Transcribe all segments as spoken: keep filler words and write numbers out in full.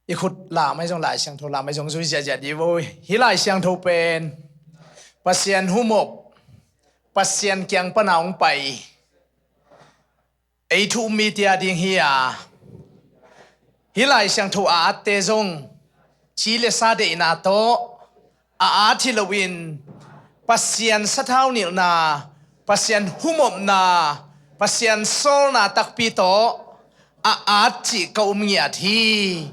I khut lam ahi zong, Lai Siangtho lam ahi zong zui ziahziah dih vo. Hih Lai Siangtho pen Pasian humop, Pasian kiang pana hong pai, ei thu um mite a ding hi a, hih Lai Siangtho a atte zong ci le sa deihna tawh a at hi loin, Pasian sathau nilhna, Pasian humopna, Pasian sawlna takpi tawh a at cih ka um ngiat hi.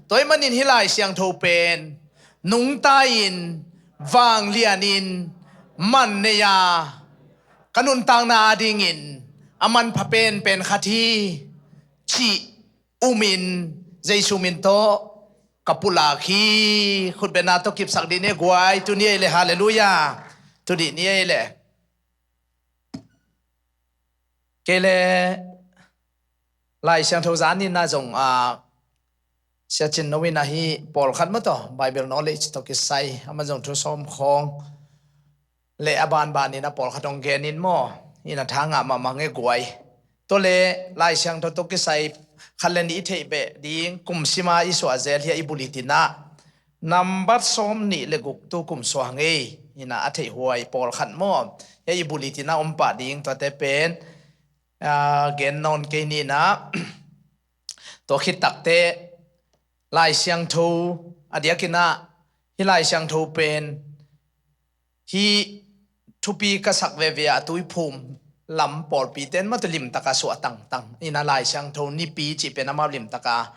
Tua ahih manin hih Lai Siangtho pen nungta-in, vanglianin, man nei-a, ka nuntakna adingin a manpha penpen khat hi cih umin, Jesu min tawh ka pulak hi. Khutbetna tawh kipsak dih ni guai, tuni ei le, halleluiah. Tuni ni ei le. Kei le Lai Siangtho zan ni-in ah zong, a, Sia Cin No in ah hih pawlkhat maw tawh, Bible knowledge tawh kisai, amah zong thu sawm khawng le a banbanin ah pawlkhat hong genin maw, in ah tha ngah mahmah nge guai. Tua le Lai Siangtho tawh kisai khat le nih i theih beh ding kum sima i suah zel hi a, i bulletin ah nambat sawm nih le guk tu kum suah ngei, in ah a theihhuai pawlkhat maw, hi a, i bulletin ah om pah ding. Tuate pen, a, gen nawn kei ni-in ah, tua khit takteh Lai Siangtho, a diakin ah hih Lai Siangtho pen hih thupi ka sak veve a, Tuiphum lam pawlpite in maw tua limtak a suah tangtang, in ah Lai Siangtho Nipi cih pen amau limtak a,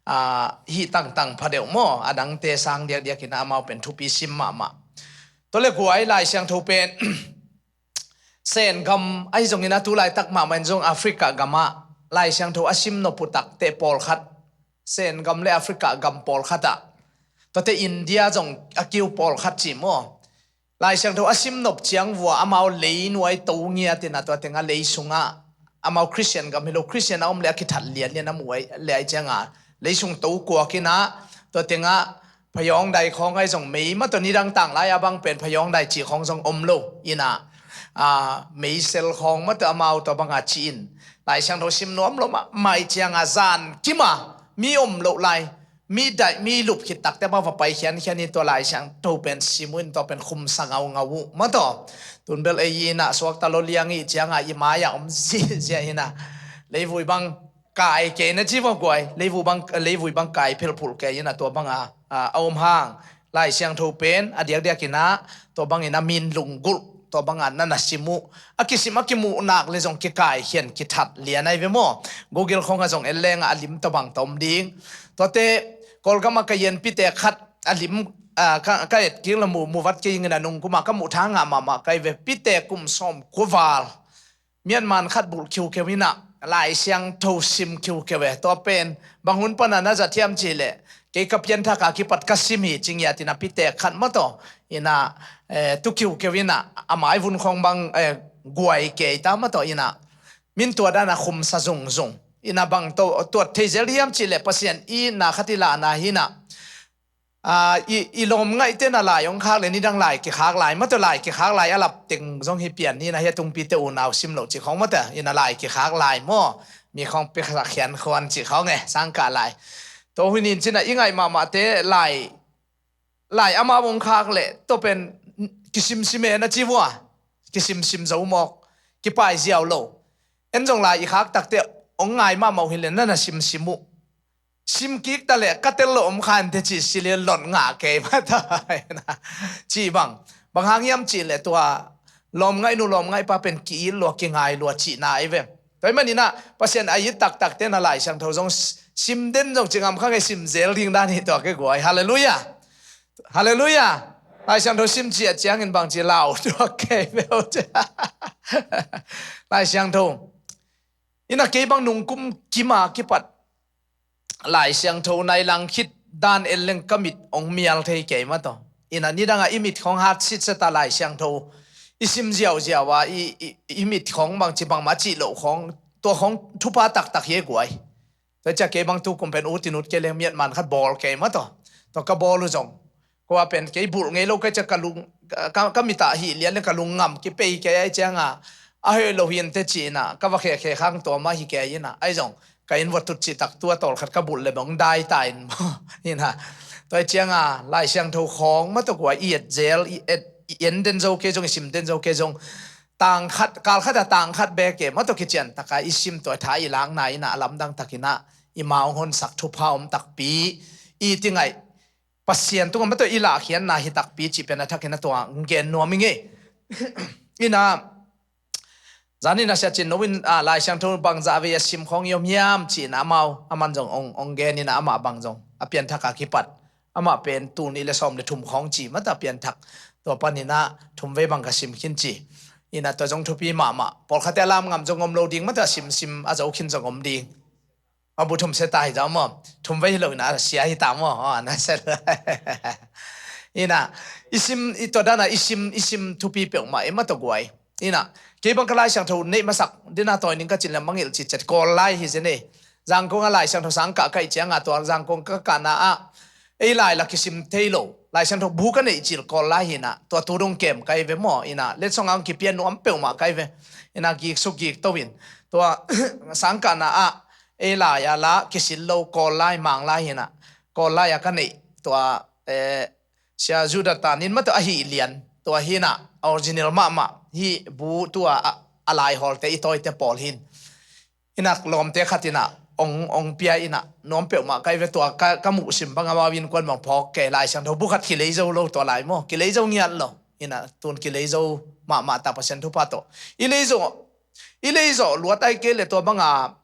a, hih tangtang pha deuh maw, a dangte sang diakdiakin ah amau pen thupi sim mahmah. Tua le guai, Lai Siangtho pen Sen gam ahi zongin ah, tu laitak mahmah in zong Africa gam ah Lai Siangtho a sim nop uh takteh pawlkhat, Sen gam le Africa gam pawlkhat ah, tuate India zong a kiu pawlkhat ci maw, Lai Siangtho a sim nop ciang vua amau leinuai to ngiat in ah, tua teng ah lei sungah amau Christian gam hi lo, Christian a om le a kithat lianlian a muh le ahi ciang ah lei sung to kuak in ah, tua teng ah phayawng dai khawng ahi zong, mei maw tua, nidang tanglai a bang pen phayawng dai cih khawng zong om lo, in ah, a, meisel khawng maw tua amau tua bang a ci-in Lai Siangtho sim nuam lo mahmah ahi ciang ah, zan kim a mi om loh lai, mi daih mi lup khit takteh amau va pai khiankhian in tua Lai Siangtho pen sim uh in, tua pen khumsa ngaungau uh maw tua. Tun bel ei in ah suakta lo liang i ciang ah i mai-ah om ziahziah in ah, leivui bang kai kei na ci vua guai, leivui bang, leivui bang kai phelphulh kei in ah, tua bang a, a, a om hang. Lai Siangtho pen a diakdiakin ah tua bangin ah min lunggulh, tua bang a na na sim uh, a kisim a kimuh nak le zong kikaikhian kithat lian ahi ve maw. Google khawng ah zong en leng ah a lim tua bang tawh om ding. Tuate Kawlgam ah ka ianpite khat a lim, a, ka, ka et kik le mu, mu vat kei ing in ah, nung kum ah ka muh tha ngah mahmah ka hi ve, pite kum sawm kua val, Myanmar khat bulh khiukheu in ah Lai Siangtho sim khiukheu e. Tua pen bang hun pan a na zat hiam cih leh, kei ka pianthak a kipat ka sim hi ci ngiat in ah, pite khat maw tua, in ah, eh, tu khiukheu in ah, a maivun khawng bang, eh, guai kei ta maw tua, in ah min tua dan a khumsa zungzung. In ah bang tawh tuat thei zel hiam cih leh, Pasian itna khat i lahna hi in ah, a, i, i lawmngaihte in ah lai hong khak le, nidang lai kikhak lai maw tua, lai kikhak lai a lap teng zong hi pian ni in ah, hi a tungpite unau sim loh cih khawng maw tua, in ah lai kikhak lai maw, mi khawng pia kha khian khuan cih khawng e, sangkah lai. Tua hun in ci in ah i ngaih mahmahte lai, lai amau hong khak le, tua pen kisimsim e na ci vua, kisimsim zo mawk, kipai ziau lo. En zong lai i khak takteh hong ngai mahmah uh hi le na na simsim uh. Sim kik ta leh ka tel lo om kha inteh cih si le, lot ngah kei mah ta, cih bang. Bang hang hiam cih leh tua lawmngaihnu lawmngaihpa pen ki-it lua, kingai lua cihna ahi ve. Tua ahih manin ah Pasian a it taktakte in ah Lai Siangtho zong s-, sim den zong ci ngam kha nge, sim zel ding dan hi tua ke guai. Halleluiah. Halleluiah. Lai Siangtho sim ciat ciangin bangci lau tuak kei ve uh. Lai Siangtho in ah kei bang nungkum kim a kipat Lai Siangtho nai lang khit dan en leng ka mit hong mial thei kei mah tawh. In ah nidang a i mit khawng hat sitset a, Lai Siangtho i sim ziauziau a, i, i, i mit khawng bangci bangmah cih loh khawng, tua khawng thupha taktak hi e guai. Tua ciah kei bang tu kum pen ut in ut kei leng Myanmar khat bawl kei mah tawh. Tua ka bawl uh zong, kua pen kei bulh ngei lo ka ciah ka lung, ka, ka mit ah hih lian le ka lung ngam kipei kei ahi ciang a, a hoih lo hi inteh ci in ah ka va khekhe khang tua mah hi kei in ah, ahi zong ka inn vua tut cih tak tua tawlkhat ka bulh le bang dai ta in maw. Ina, tua cianga Lai Siangtho khawng maw tawh kua i et zel, i et, i en den zo kei zong, i sim den zo kei zong, tangkhat, kalkhat a tangkhat bek e maw tawh kician taka i sim tua tha i lakna ina a lamdang takina i ma hong honsak thupha om takpi i ti ngaih Pasian tungah maw tawh i lahkhiatna hi takpi cih pen a thakin a tua gen nuam i ngei. Ina, zanin a sia cin no in, ah, Lai Siangtho bangzah vei a sim khawng i om hiam cih ina amau, aman zong ong, ong gen ina amah bang zong a pianthak a kipat amah pen tul nih le sawm le thum khawng ci mata pianthak tua panin a thum vei bang ka sim khin ci. Ina tua zong thupi mahmah. Pawlkhatte a lam ngam zong om lo ding mata simsim a zo khin zong om ding. A bu thum se ta hi zau maw? Thum vei hi lo ina a sia hi ta maw? Aw, na se lo. Ina, i sim, i tua dana i sim, i sim thupi peuhmah e maw tawh guai. Ina, kei bang ka Lai Siangtho neih masak dina tawi ning ka cin le mangilh cicet Kawl lai hi zen e. Zangkong a Lai Siangtho sang kah ka ih cianga tua Zangkong ka kahna ah ei lai la kisim thei lo Lai Siangtho bu ka neih cil Kawl lai hi ina, tua tu dong kem kai ve maw? Ina, letsong ang kipia nuam peuhmah kai ve. Ina, gik suk gik to in tua sang kahna ah ei lai a la kisil lo Kawl lai, Mang lai hi ina, Kawl lai a ka neih tua, eh, Sia Judah Tan in maw tawh a hi lian tua hi ina, original mahmah hi bu tua a, a lai hawlte i tawite pawl hin. Ina lawmte khat ina ong, ong pia ina nuam peuhmah kai ve tua ka, ka muh sim bang amau innkuan bang phawk kei Lai Siangtho bu khat kilei zo lo tua lai maw? Kilei zo ngiat lo. Ina tun kilei zo mahmah ta Pasian thupha tawh. I lei zo, i lei zo luat ai kei le tua banga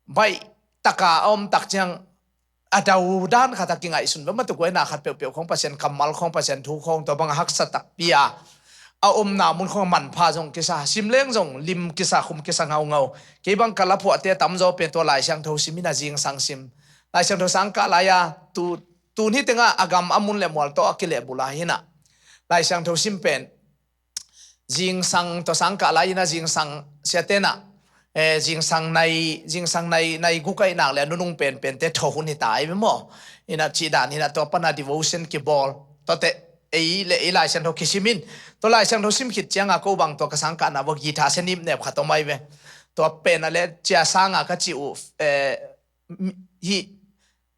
baih taka a om tak ciang a dau dan khat a kingaihsun ve maw tawh guai na khat peuhpeuh khawng Pasian kammal khawng Pasian thu khawng tua bang a haksa takpi a a omna mun khawng manpha zong kisa, simleng zong lim kisa, khum kisa ngaungau. Kei bang ka laphuahte a tamzaw pen tua Lai Siangtho sim ina zingsang sim. Lai Siangtho sang kah lai a tu, tun hi tengah a gam a mun le mual tawh a kilehbul a hi ina Lai Siangtho sim pen zingsang tawh sang kah lai ina zingsang siate na, eh, zingsang nai, zingsang nai, nai guk a i nak le a nunung penpente tho hun hi ta ai ve maw? Ina cih dan hi ina tua pana devotion kibawl. Tuate ei le ei Lai Siangtho kisim in. Tua Lai Siangtho sim khit cianga ko bang tua ka sang kahna vua guitar sia nipnep khat om ai ve. Tua pena le cia sanga ka cih uh, eh, hih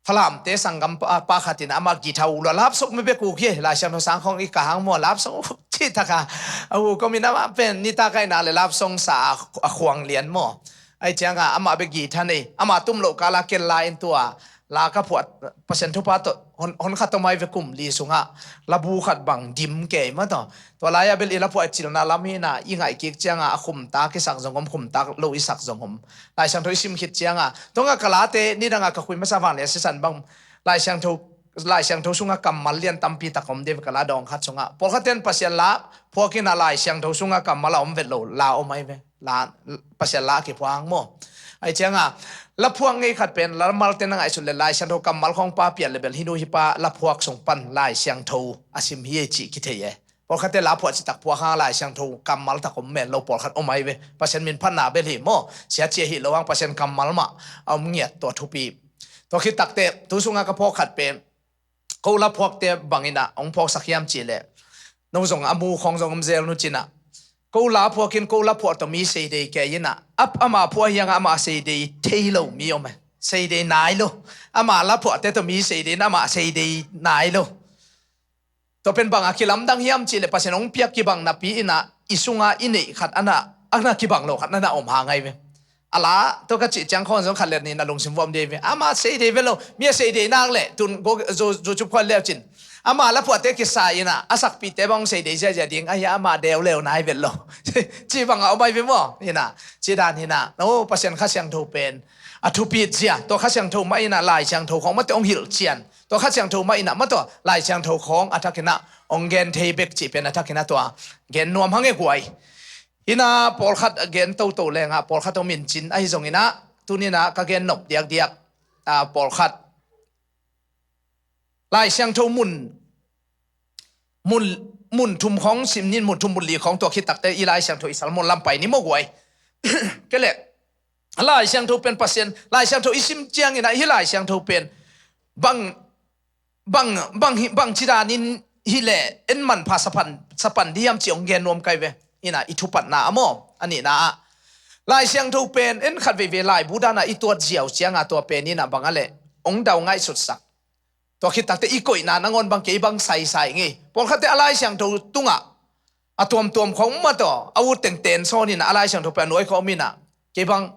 Falamte sanggam pa, pa khat in amah guitar uh lua lapsok me bek uh hi, Lai Siangtho sang khawng i ka hang maw lapsok uh cih taka a uh komin amah pen nitak a i nak le lapsong sa a, a khuang lian maw? Ai cianga amah bek guitar nei, amah tum loh kala kel la in tua la ka phuah Pasian thupha tawh hon, hon khat tawh mai ve kum li sungah labu khat bang dim kei maw tawh. Tua lai-ah bel i laphuah i cilna lam hi ina i ngaih kik cianga a khumtak i sak zong om, khumtak lo i sak zong om. Lai Siangtho i sim khit cianga tonga ka late nidanga ka khui masa vanglian sisan bang Lai Siangtho, Lai Siangtho sunga kammal lian tampi tak om deuh ka la dawng khat sunga pawlkhatten Pasian la phuak ina Lai Siangtho sunga kammal a om vet lo la om ai ve. La, Pasian la a kiphuang maw? Ai cianga laphuak ngei khat pen lamalte na ngaihsut le Lai Siangtho kammal khawng pa pian le bel hinu hi pa laphuak sung pan Lai Siangtho a sim hi ei cih kithei e. Pawlkhatte la phuah citak phuak hang Lai Siangtho kammal tak om men lo pawlkhat om ai ve. Pasian min phatna bel hi maw? Sia cia hi lo hang Pasian kammal mah a om ngiat tua thupi. Tua khit takte tu sunga ka phawk khat pen ko la phuakte bangina hong phawksak hiam cih leh no zong a mu khawng zong om zel nu cina. Ko la phuakin ko la phuah tawh mi seidei kei ina ap ama phuah hianga ama seidei thei lo mi om e. Seidei nai lo. Ama la phuahte tawh mi seidei ina ama seidei nai lo. Tua pen bang a kilamdang hiam cih le Pasian hong piak kibang napi ina i sunga i neih khat ana, ana kibang lo khat ana om hang ai ve. A la tua ka cih ciang khawng zong khat let ni na lungsim vuam dei ve. Ama seidei ve lo. Mi a seidei nak le tun go zo, zo cup khuan leu cin. Ama la phuahte kisa ina a sakpite bang seidei ziazia ding ahi ama deu leu nai vet lo. Cih bang a om ai ve maw? Ina cih dan ina no Pasian Kha Siangtho pen a thupit zia tua Kha Siangtho mah ina Lai Siangtho khawng mate hong hilh cian. Tua Kha Siangtho mah ina mah tua Lai Siangtho khawng a thak ina hong gen thei bek cih pen a thak ina tua gen nuam hang e guai. Ina pawlkhat gen toto lenga pawlkhat hong min cin ahi zong ina tuni ina ka gen nop diakdiak, ah, pawlkhat Lai Siangtho mun, mun, mun thum khawng sim nin mun thum mun li khawng tua khit takte i Lai Siangtho i salmon lam pai ni maw guai. Kei le Lai Siangtho pen Pasian, Lai Siangtho i sim ciang ina hi Lai Siangtho pen bang, bang, bang hi, bang ci danin hi le en manpha sapan, sapan diam ci hong gen nuam kai ve. Ina i thupatna a maw? A nihna ah Lai Siangtho pen en khat veivei laibu dana i tuat ziau cianga tua pen ina bang a leh ong dau ngaihsutsak. Tua khit takte i koihna nangawn bang kei bang saisai ngei. Pawlkhatte a Lai Siangtho tungah a tuamtuam khawng mataw a ut tengten sawn ina a Lai Siangtho pen a nuai khawng ina kei bang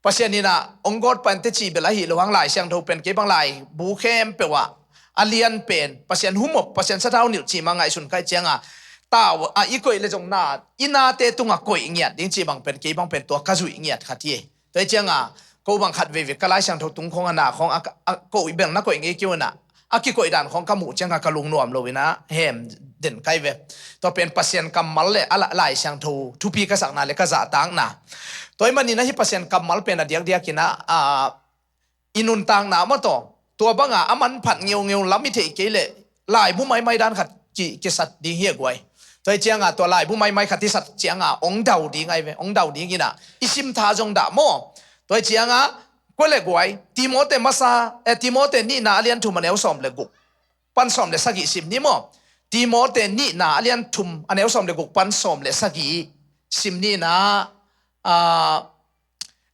Pasian ina ong gawt pante cih bel ahi lo hang Lai Siangtho pen kei bang laibu khempeuh ah a lian pen Pasian humop, Pasian sathau nilh cih mah ngaihsun kaih cianga tau a i koih le zong na i nate tungah koih ngiat ding cih bang pen kei bang pen tua ka zuih ngiat khat hi. Tua hi cianga ko bang khat veivei ka Lai Siangtho tung khawng a na khawng a, a koih bel na koih ngei kei una a kikoih dan khawng ka muh cianga ka lungnuam lo ina hem den kai ve. Tua pen Pasian kammal le a la- Lai Siangtho thupi ka sakna le ka zahtakna. Tua hi manina hi Pasian kammal pen a diakdiak ina a i nuntakna mataw tua banga a manphat ngeungeu lam i theih kei leh laibu maimai dan khat ki, kisat ding hi a guai. Tua hi cianga tua laibu maimai khat i sat cianga ong dau ding ai ve, ong dau ding ina i sim tha zong dah maw. Tua hi cianga kua le guai Timote masa, eh, Timote nihna a lian thum a neu sawm le guk pan sawm le sagih sim ni maw. Timote nihna a lian thum a neu sawm le guk pan sawm le sagih sim nina a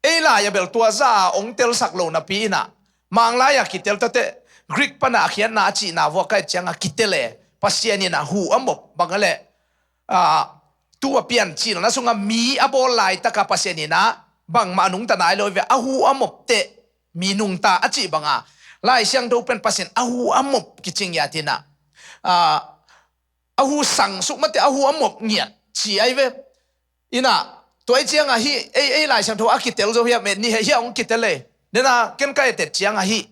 ei lai a bel tua za a ong telsak lo napi ina manglai a kitel tate Greek pana a khiatna a cihna vua kaih cianga kitel e Pasian ina hu a mop bang a leh a tu a pian cilna sunga mi a bawl laitaka Pasian ina bangmah a nungta nai lo ve a hu a mop teh mi nungta a cih banga Lai Siangtho pen Pasian a hu a mop kicing ngiat ina a a hu sang suk mate a hu a mop ngiat ci ai ve. Ina tua hi cianga hi ei ei Lai Siangtho a kitel zo hiam e ni he hia ong kitel e. Nena ken ka etet cianga hi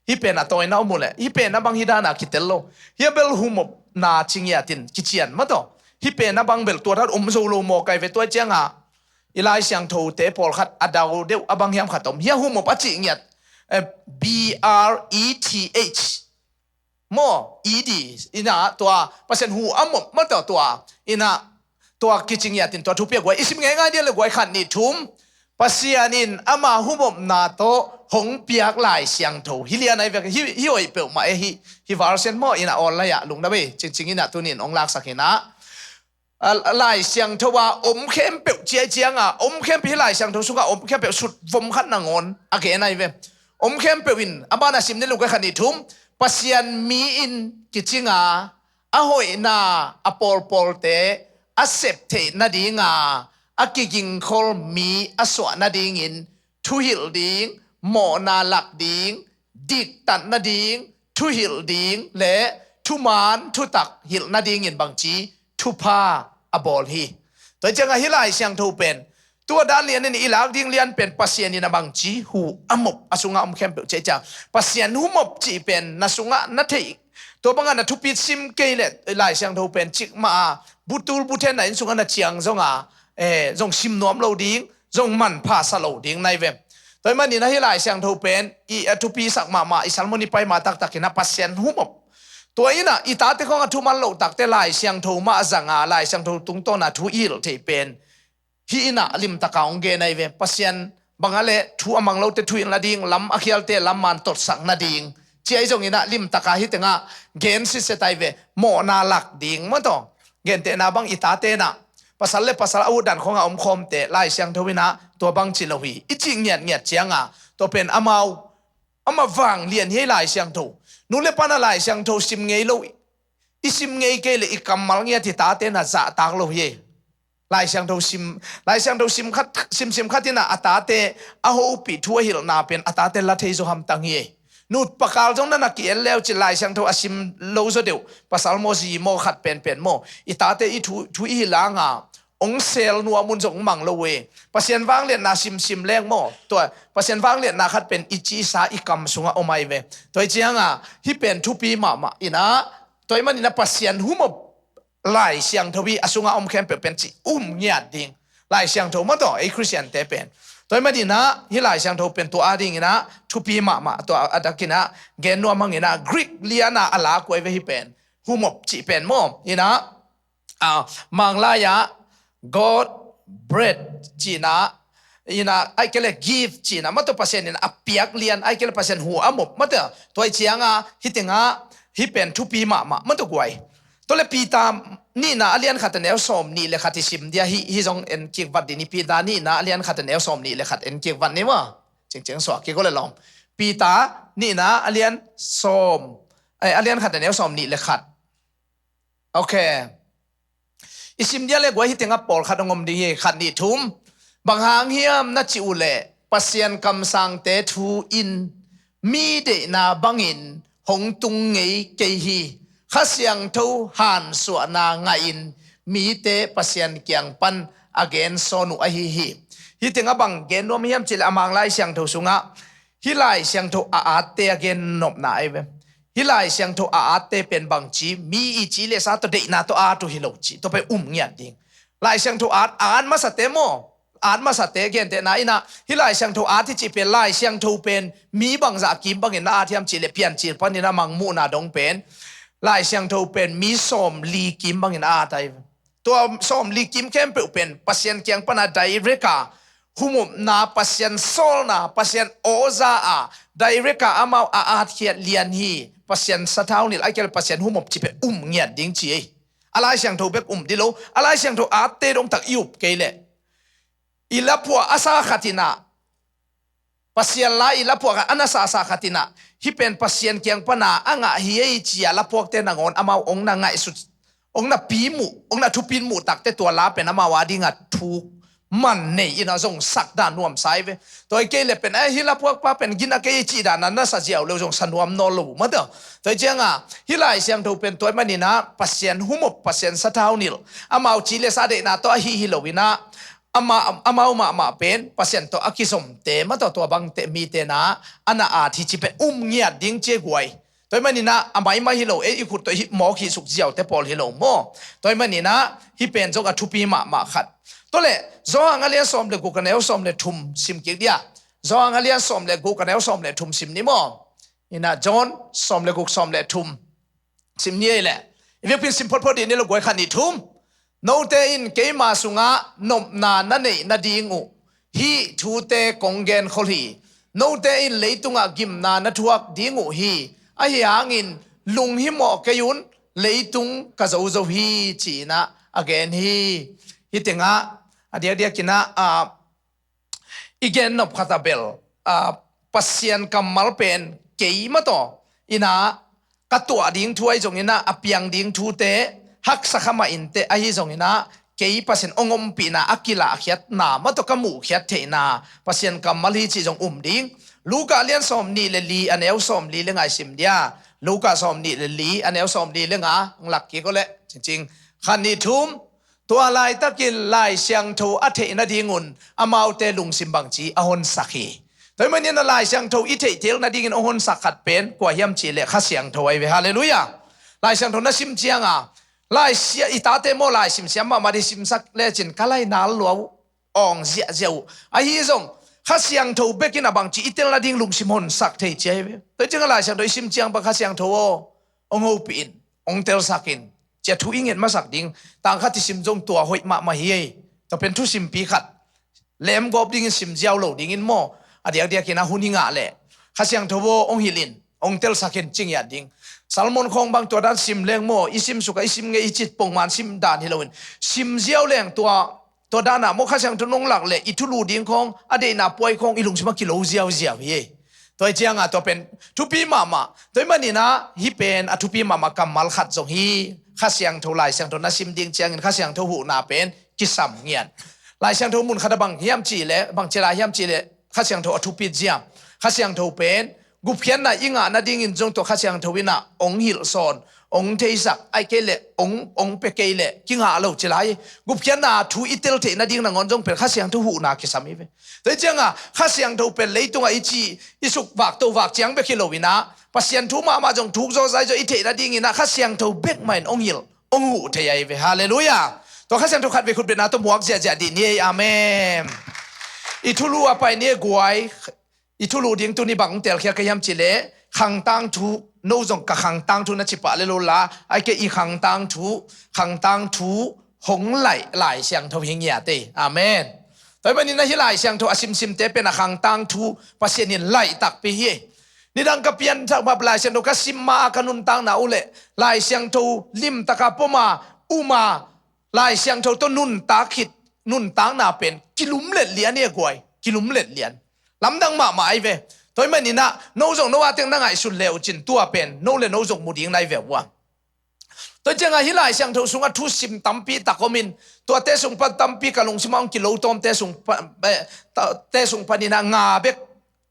hi pen a tawina om uh le hi pen a bang hi dana kitel lo hia bel humopna cingiatin kician mataw hi pen a bang bel tua that om zo lo maw kai ve tua hi cianga i Lai Siangtho te pawlkhat a dau deuh a bang hiam khat om hia humop a cih ngiat eh, B R E T H maw ed ina tua Pasian hu a mop mataw tua ina tua kicing ngiatin tua thupi a guai i sim ngeingai dia le guai khat nih thum Pasian in ama humopna tawh hong piak Lai Siangtho hi lian ai vek hi hi hoih peuhmah e hi hi version maw ina awl lai ah lungna bei cingcing ina tunin hong laksak ina a, a Lai Siangtho a om khempeuh ciai cianga om khempeuh hi Lai Siangtho sunga om khempeuh sut vom khat nangawn a gen ai ve. Om khempeuh in a bana sim ni lungkai khat nih thum Pasian mi in kicinga a hoihna a pawlpawlte a sep theih nadinga a kigingkhol mi a suah nadingin thuhilh ding, mawhna lak ding, diktat nading, thuhilh ding le thuman thutak hilh nadingin bangci thupha a bawl hi. Tua hi cianga hi Lai Siangtho pen tua dan lianin i lak ding lian pen Pasian in a bangci hu a mop a sunga om khempeuh ciai ciang Pasian hu mop cih pen na sunga na theih tua banga na thupi sim kei le Lai Siangtho pen cikmah a butul buthen na inn sunga na ciang zonga eh, zong sim nuam lo ding zong manpha sa lo ding nai ve. Tua hi manin ahi Lai Siangtho pen i a thupi sak mahmah i salmon i pai mah taktakin a Pasian humop. Tua ina i tate khong a thuman loh takte Lai Siangtho mah a zanga Lai Siangtho tungtawna thu i hilh thei pen hi ina limtaka hong gen ahi ve. Pasian banga le thu a mang lote thu hilh nading lam a khialte lam man totsak nading ciai zong ina limtaka hi tenga gen sisetai ve mawhna lak ding maw taw. Gentehna bang i tate na pasal le pasal a utdan khonga omkhawmte Lai Siangtho ina tua bang ci lo hi i cih ngiatngiat cianga tua pen amau ama vanglian hi Lai Siangtho. Nu le pana Lai Siangtho sim ngei lo i sim ngei kei le i kammal ngiat hi tate na zahtak lo hi. Lai Siangtho sim Lai Siangtho sim khat sim sim khat ina a tate a hopih thu a hilhna pen a tate la thei zo hamtang hi. Nu pakal zong na na ki-en leu ci Lai Siangtho a sim lo zaw deuh pasal maw zi maw khat penpen maw i tate i thu thu i hilanga ong sel nuam un zong mang lo e. Pasian vangliatna simsim leng maw tua Pasian vangliatna khat pen i cisa i kam sunga om ai ve. Tua i cianga hi pen thupi mahmah ina tua i manina Pasian humop Lai Siangtho hi a sunga om khempeuh pen ci um ngiat ding. Lai Siangtho maw taw ei Khristiante pen tua i manina hi Lai Siangtho pen tua a dingina thupi mahmah tua a dakina gen nuam hangina Greek liana a la kuai ve hi pen humop cih pen maw ina a manglai-ah God breath cihna ina ai kele give cihna mataw Pasian in a piak lian ai kele Pasian hu a mop mataw tua i cianga hi tenga hi pen thupi mahmah mataw guai. Tua le Peter nihna a lian khat a neu sawm nih le khat i sim dia hi, hi zong en kik vat dih ni. Peter nihna a lian khat a neu sawm nih le khat en kik vat ni maw. Cingcing suak kik uh le lawm. Peter nihna a lian sawm, eh, a lian khat a neu sawm nih le khat. Ok. I sim dia le guai hi tengah pawlkhat hong om ding hi, khat nih thum. Bang hang hiam na cih uh leh Pasian kamsangte thu in mi deihna bangin hong tung ngei kei hi. Kha Siangtho hansuahna ngahin mite Pasian kiang pan a gen sawn uh ahi hi. Hi tengah bang gen nuam hiam cih leh a Mang Lai Siangtho sungah hih Lai Siangtho a atte a gen nopna ahi ve. Hih Lai Siangtho a atte pen bang ci, mi i ci le sa tawh deihna tawh at uh hi lo ci, tua pen um ngiat ding. Lai Siangtho at, a at masate maw, at masate gentehna in ah, hih Lai Siangtho at hi cih pen, Lai Siangtho pen mi bangzah kim bangin na at hiam cih leh Piancil panin a Mangmuhna dong pen Lai Siangtho pen mi sawmli kim bangin a at ahi ve. Tua sawmli kim khempeuh pen Pasian kiang pana direct a humopna, Pasian sawlna, Pasian awza a direct a amau a atkhiat lian hi. Pasian sathau nilh, a kei le Pasian humop ci pen um ngiat ding ci ei. A Lai Siangtho bek um dih lo, a Lai Siangtho atte dong tak i up kei leh i laphuah a sa khat in ah, Pasian la i laphuak a na sasa khat in ah, hih pen Pasian kiang pana a ngah hi ei ci-a laphuakte nangawn amau ong na ngaihsut, ong na pi muh, ong na thupin muh takte tua la pen amau a dingah thuk man nei in a zong sak dan nuamsa hi ve. Tua hi kei le pen, eh, hih laphuakpa pen gina kei cih dan a na sa ziau leu zong sa nuam nawn lo uh mah tawh. Tua hi ciangah hih Lai Siangtho pen tua hi manin ah Pasian humop, Pasian sathau nilh, amau ci le sa deihna tawh ahi hi lo in ah, ama, amau mahmah pen Pasian tawh a kizomte mah tawh tua bangte mite na a na at hi ci pen um ngiat ding ci ei guai. Tua hi manin ah a maimai hi lo, ei i khut tawh hih mawk hih suk ziaute pawl hi lo maw. Tua hi manin ah hih pen zong a thupi mahmah khat. Tua le Johan a lian sawm le guk a neu sawm le thum sim kik dia. Johan a lian sawm le guk a neu sawm le thum sim ni maw. Ina John sawm le guk sawm le thum. Sim ni ei le. I biakpin sim photphot dih ni lo guai, khat nih thum. Note in keima sungah nopna na neih nading uh hih thute kong genkhol hi. Note in leitungah gimna na thuak ding uh hi. Ahi hangin lunghimawh kei un, leitung ka zozo hi, ci-in ah a gen hi. Hih tengah a diakdiak in ah, ah, i gen nop khat a bel, ah, Pasian kammal pen kei mah tawh in ah ka tuah ding thu ahi zongin ah, a piang ding thute haksa kha mah inteh, ahi zongin ah kei Pasian hong ompihna a kilahkhiatna mah tawh ka muhkhiat theihna Pasian kammal hi cih zong um ding. Luka lian sawm nih le li a neu sawm li le nga i sim dia. Luka sawm nih le li a neu sawm li le nga, hong lak kik uh leh, cingcing. Khat nih thum. Tua laitakin Lai Siangtho a theih nadingun amaute lungsim bangci a honsak hi. Tua hi manin a Lai Siangtho i theih tel nadingin a honsak khat pen kua hiam cih leh Kha Siangtho ahi ve. Halleluiah. Lai Siangtho na sim cianga, Lai Sia, i tate maw Lai simsiam mahmah dih, simsak lecin ka lai nal lua uh, awng ziahziah uh. Ahi zong Kha Siangtho bekin a bangci i tel nading lungsim honsak thei ci ahi ve. Tua hi cianga Lai Siangtho i sim ciang bang Kha Siangtho aw, hong hopih in, hong telsak in, ci-a thu i nget masak ding. Tangkhat i sim zong tua hoih mahmah hi ei. Tua pen thusimpi khat lemgawp dingin sim ziau lo dingin maw, a diakdiakin a hun i ngah leh Kha Siangtho aw, hong hilh in, hong telsak in, ci ngiat ding. Salmon khawng bang tua dan sim leng maw, i sim sukah i sim ngei, i cit pongman sim dan hi loin, sim ziau leng tua, tua danah maw Kha Siangtho nong lak leh i thulu ding khawng, a deihna puai khawng i lungsimah kilo ziauziau hi ei. Tua hi cianga tua pen thupi mahmah. Tua hi maninah hih pen a thupi mahmah kammal khat zong hi. Kha Siangtho, Lai Siangtho na sim ding ciangin Kha Siangtho huhna pen kisam ngiat. Lai Siangtho mun khatah bang hiam cihleh, bang ci lai hiam cihleh Kha Siangtho a thupit ziam. Kha Siangtho pen gupkhiatna i ngah nadingin zong tua Kha Siangtho innah hong hilhsawn, hong theisak, ahih kei leh hong, hong pia kei leh kingah lo ci lai. Gupkhiatna thu i tel theih nading nangawn zong pen Kha Siangtho huhna kisam hi ve. Tua hi cianga Kha Siangtho pen leitungah i ci, i suk vak to vak ciang bek hi loinah Pasian thu mahmah zong thuk zawzai zaw i theih nadinginah Kha Siangtho bek mahin hong hilh, hong huh thei ahi ve. Halleluiah. Tua Kha Siangtho khatvei khutbetna tawh muak ziahziah dih ni ei. Amen. I thulu a pai ni ei guai. I thulu ding tuni bang hong teelkhia ka hiam cihleh, khangtang thu, no zong ka khangtang thu na ci pah le lo la, ahih kei i khangtang thu, khangtang thu hong laih Lai Siangtho hi ngiat ei. Amen. Tua hi maninah hih Lai Siangtho a simsimte pen a khangtang thu Pasian in laih takpi hi ei. Nidang ka pianthak mah Lai Siangtho ka sim ma a ka nuntakna uh leh Lai Siangtho limtaka pom a um a Lai Siangtho tawh nuntak khit nuntakna pen kilumlet lian hi a guai, kilumlet lian. Lamdang mahmah ahi ve. Tua ahih manin ah no zong no a teng na ngaihsun le uh cin tua pen no le no zong mu ding na hi ve ua. Tua ciangah hih Lai Siangtho sungah thusim tampi tak om in, tuate sung pan tampi ka lungsim ah hong kilo tawmte sung pan, eh, ta-, te sung panin ah nga bek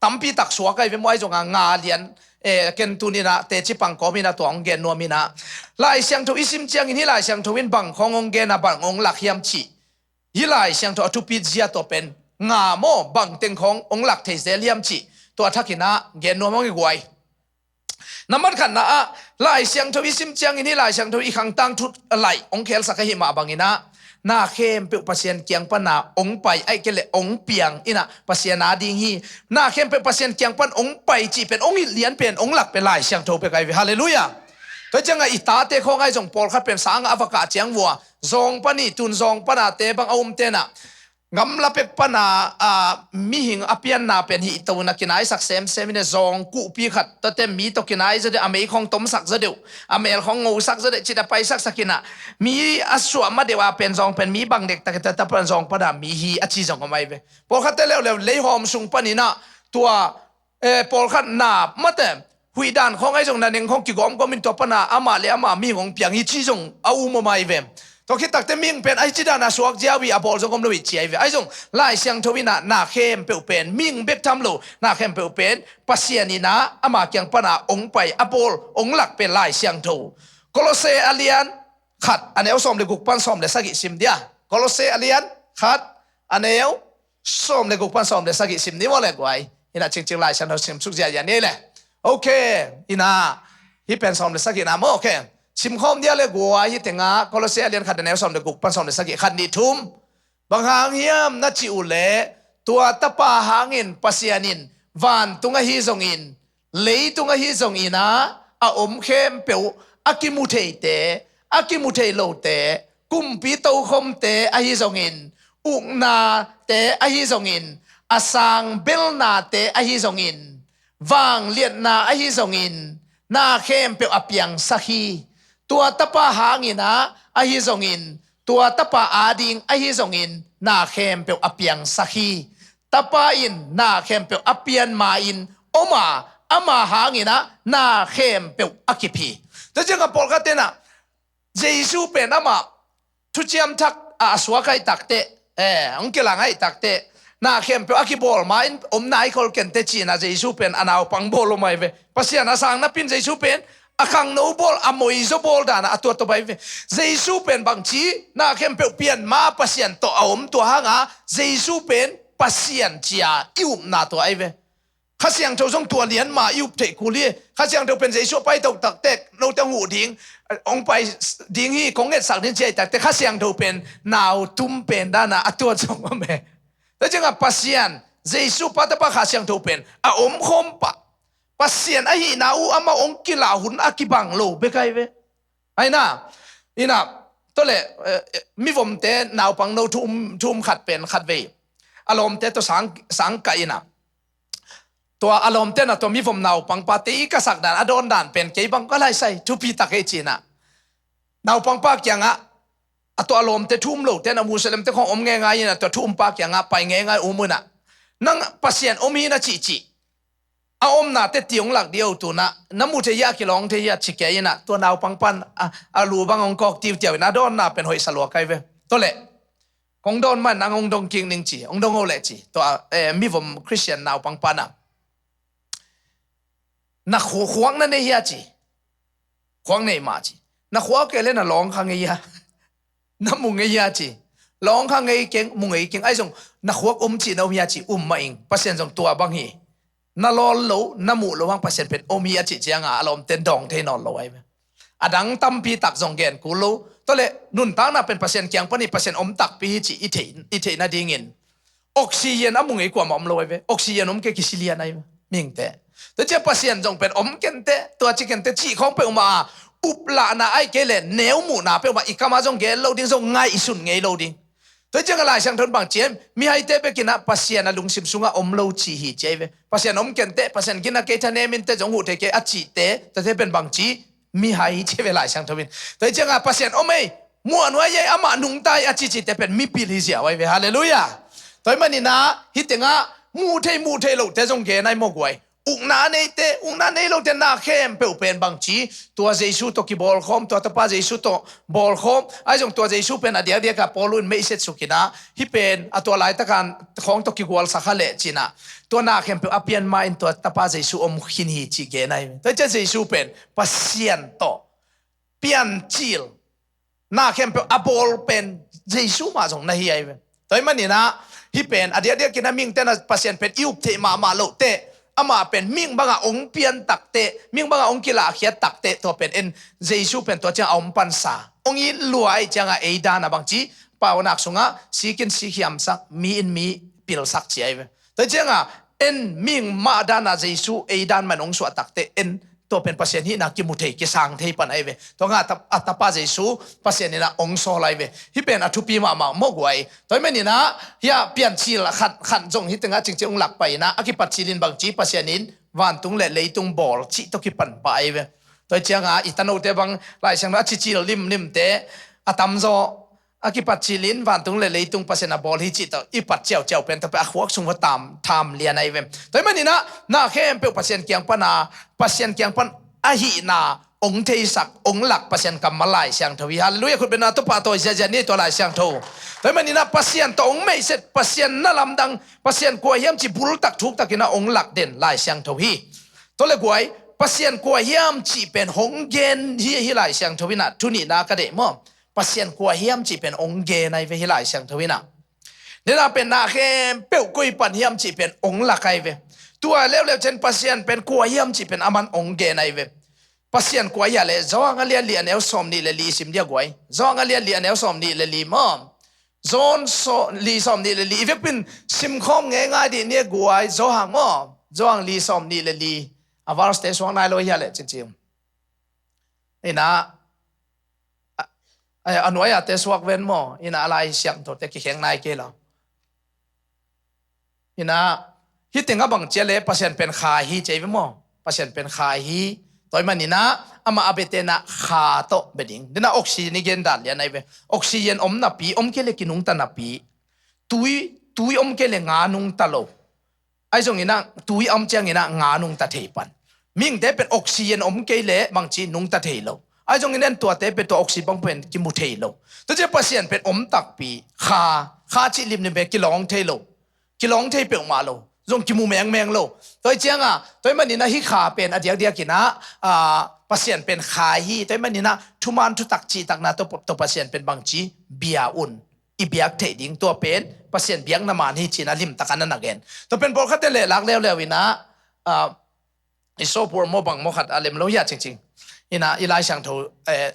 tampi tak suak ahi ve maw, ahi zongah nga lian, eh, ken tuni-in ah teci pang kawmin ah tua hong gen nuam in ah. Lai Siangtho i sim ciangin hih Lai Siangtho in bang khawng hong gen a bang hong lak hiam cih. Hih Lai Siangtho a thupit zia tua pen nga maw bang teng khawng hong lak thei zel hiam cih. Tua thakin ah gen nuam hong hi guai. Nambat khatna ah, Lai Siangtho i sim ciangin hih Lai Siangtho i khangtang thu a laih hong khelsak ahih mah bangin ah, na khempeuh Pasian kiang pana hong pai, ahih kei leh hong piang in ah Pasian a ding hi. Na khempeuh Pasian kiang pan hong pai cih pen hong hilh lian pen hong lak pen Lai Siangtho bek ahi ve. Halleluiah. Tua ciangah i tate khawng ahi zong pawlkhat pen sangah a va kah ciang vua zawng pan hi, tun zawng pana te bang a umte in ah gamla pek pana, a, mihing a pianna pen hih to na kinaisak semsem in a zawng kuhpi khat tate mi tawh kinai zaw deuh, a mei khawng tomsak zaw deuh, a mel khawng ngosak zaw deuh, cit a paisaksak in ah mi a suah ma deuh a pen zawng pen mi bang dektak i tata pan zawng pana mi hi a ci zong om ahi ve. Pawlkhatte leuleu leihawm sung panin ah tua, eh, pawlkhat na mate huih dan khawng ahi zong na neng khawng kigawmgawm in tua pana amah le amah mihing hong piang hi ci zong a um om ahi ve. Tua khit takte mihing pen ahi ci dan a suak ziau hi a bawl zong om lo hi ci ahi ve. Ahi zong Lai Siangtho in ah na khempeuh pen mihing bek tham lo, na khempeuh pen Pasian in ah ama kiang pana hong pai a bawl hong lak pen Lai Siangtho. Kolose a lian khat a neu sawm le guk pan sawm le sagih sim dia. Kolose a lian khat a neu sawm le guk pan sawm le sagih sim ni maw le guai. Hi na cingcing Lai Siangtho sim suk ziahziah ni le. Ok, hi na, hih pen sawm le sagih na maw, ok. Sim khawm dia le guai, hih tengah Kolose a lian khat a neu sawm le guk pan sawm le sagih, khat nih thum. Bang hang hiam na cih uh leh, tua Tapa hangin Pasian in vantung ahi zongin, leitung ahi zongin ah a om khempeuh, a kimu theite, a kimu thei lote, kumpi tokhomte ahi zongin, uknate ahi zongin, a sang belnate ahi zongin, vangliatna ahi zongin, na khempeuh a piangsak hi. Tua Tapa hangin ah ahi zongin, tua Tapa ading ahi zongin, na khempeuh a piangsak hi. Tapa in na khempeuh a pian ma-in om a, ama hangin ah na khempeuh a kip hi. Tua ciangah pawlkhatte in ah Jesu pen amah thuciam thak a, a suak ahih takteh, eh, hong kilang ahih takteh, na khempeuh a kibawl ma-in om nai khol kei inteh ci-in ah Jesu pen a naupang bawl om ahi ve. Pasian a sang napi-in Jesu pen a khangno bawl, a moizaw bawl dan ah a tuat om ahi ve. Jesu pen bangci, na khempeuh pian ma Pasian tawh a om tua hang a, Jesu pen Pasian ci-a i upna tua ahi ve. Kha Siangtho zong tua lian ma i up theih kul hi. Kha Siangtho pen Jesu a pai toh taktek note hong huh ding, hong pai ding hi, kong ngetsak ding ci ahih takteh Kha Siangtho pen nau tum pen dan ah a tuat zong om e. Tua ciangah Pasian, Jesu Pa, Tapa, Kha Siangtho pen a om khawm pah. Pasian ahihna uh amah hong kilah hun a kibang lo bek ahi ve. Ahi na, hi na, tua leh, eh, eh, mivomte naupangno thu um, thu um khat pen khatvei a lawmte tawh sang, sang kah in ah, tua a lawmte in ah tua mivom naupangpate i ka sak dan, a dawn dan pen kei bang ka laisai, thupi tak hi ci-in ah. Naupangpa kiangah, a tua a lawmte thu um lote in ah, Muslimte khawng om ngeingai in ah, tua thu umpa kiangah pai ngeingai um un ah, nang Pasian om hi na cihcih, a omnate ti hong lak dih o, tu-in ah na mu thei hia, kilawng thei hia ci kei in ah, tua naupangpa in a, a lu bang hong kawk tiutiau in a dawnna pen hoihsa lua kai ve. Tua leh kong dawn ma-in nang hong dong kik ning ci, hong dong o leh ci. Tua, eh, mivom Khristian naupangpa in ah, na khu-, khuak na nei hia ci. Khuak nei mah ci. Na khuak kei leh na lawng kha ngei hia? Na mu ngei hia ci. Lawng kha ngei keng, mu ngei keng. Ahi zong na khuak om cih na om hia ci. Um mah ing. Pasian zong tua bang hi. Na lawl lo, na muh loh hang Pasian pen om hi a cih ciangah a lawmte in dawng thei nawn lo ahi ve. A dang tampi tak zong gen kul lo. Tua leh nuntakna pen Pasian kiang pan hi, Pasian om takpi hi cih i theih, i theih nadingin oxygen a mu ngei kuamah om lo ahi ve. Oxygen om kei kisi lian ahi ve mihingte. Tua ciang Pasian zong pen om kei inteh, tua ci kei inteh cih khawng peuhmah a uplahna ahih kei leh neu muhna peuhmah i kam ah zong gen lo ding, zong ngaihsun ngei lo ding. Tua ciangah Lai Siangtho in bang ci hiam? Mihaite bekinah Pasian a lungsim sungah om lo ci hi ci ahi ve. Pasian om kenteh, Pasian gina kei thanemin teh zong huh thei kei a cihte, tuate pen bang ci? Mihai ci ve Lai Siangtho in. Tua ciangah Pasian om ei, muah nuai ei, amah nungta ei a cicite pen mipil hi ziau ahi ve. Halleluiah. Tua maninah hih tengah muh thei muh thei lohte zong gen ahi maw guai. Ukna a neite, ukna a nei lote na khempeuh pen bang ci? Tua Jesu tawh kibawlkhawm, tua tapa Jesu tawh bawlkhawm. Ahi zong tua Jesu pen a diakdiakah Paul in meihset sukinah, hih pen a tua laitakan khawng tawh kigualsak kha leh cinah, tua na khempeuh a pian ma-in tua tapa Jesu om khin hi cih gen ahi ve. Tua ciah Jesu pen Pasian tawh piancil, na khempeuh a bawl pen Jesu mah zong na hi ahi ve. Tua hi maninah hih pen a diakdiakinah mihingte na Pasian pen i up theih mahmah lohteh, amah pen mihing bangah ong pian takteh, mihing bangah ong kilahkhiat takteh, tua pen en Jesu pen tua ciang a om pansa, ong it lua ahi ciangah ei danah bang ci? Paunak sungah sik in sik hiamsak, mi in mi pilsak ci ahi ve. Tua ciangah en mihing mah danah Jesu ei dan man ong suah takteh en tua pen Pasian hihna kimu thei, kisang thei pan ahi ve. Tua ngah a tapa Jesu Pasian inah ong sawl ahi ve. Hih pen a thupi mahmah maw guai. Tua hi maninah hia piancil khat, khat zong hih tengah cingcing ong lak pai inah a kipat cilin bang ci? Pasian in vantung le leitung bawl cih tawh kipan pah ahi ve. Tua ciangah i tanote bang Lai Siangtho a cicil limlimte a tamzaw a kipat cilin vantung le leitung Pasian a bawl hi cih tawh i pat ciauciau pen tawh pen a khuak sung va tam tham lian ahi ve. Tua hi maninah na khempeuh Pasian kiang pana, Pasian kiang pan ahihna ong theisak, ong lak Pasian kammal Lai Siangtho hi. Halleluiah. Khutbetna tawh pahtawi ziahziah ni tua Lai Siangtho. Tua hi maninah Pasian tawh ong meihset, Pasian na lamdang, Pasian kua hiam cih bultak thuktakinah ong lak den Lai Siangtho hi. Tua le guai, Pasian kua hiam cih pen hong gen hi, hi Lai Siangtho inah thu nihna ka deih maw? Pasian kua hiam cih pen ong gen ahi ve hi Lai Siangtho inah. Nena pen na khempeuh koi pan hiam cih pen ong lak ahi ve. Tua leuleu cian Pasian pen kua hiam cih pen aman ong gen ahi ve. Pasian kua hiam le Johan a lian li a neu sawm nih le li i sim dia guai. Johan a lian li a neu sawm nih le li maw? Johan li sawm nih le li i vekpin simkhawm ngeingai dih ni a guai. Johan maw? Johan li sawm nih le li. A verse te suak nai lo hiam le cincin. Inah a, a, a nuai-a te suak ven maw? Inah a Lai Siangtho te kikheng nai kei lo. Inah hih tengah bang cia le Pasian pen kha hi ci ahi ve maw? Pasian pen kha hi. Tua hi maninah amah a biate inah kha tawh bia ding. Denah oxygen i gen dan lian ahi ve. Oxygen om napi, om kei le kinungta napi. Tui, tui om kei le nga nungta lo. Ahi zonginah tui a om cianginah nga nungta thei pan. Mihingte pen oxygen om kei le bangci nungta thei lo. Ahi zongin en tuate pen tua oxygen bang pen kimu thei lo. Tua ciah Pasian pen om takpi, kha, kha cih limlim pen kilawng thei lo. Kilawng thei peuhmah lo. Zong kimu mengmeng lo. Tua hi cianga, tua hi maninah hih kha pen a diakdiakinah, ah, Pasian pen kha hi. Tua hi maninah thuman thutak cihtakna tawh, tawh Pasian pen bangci bia un i biak theih ding, tua pen Pasian biakna man hi cinah limtakan a na gen. Tua pen pawlkhatte lehlak leuleu inah, ah, i sopur maw bang maw khat a lem lo hiah cingcing. Inah i Lai Siangtho, eh,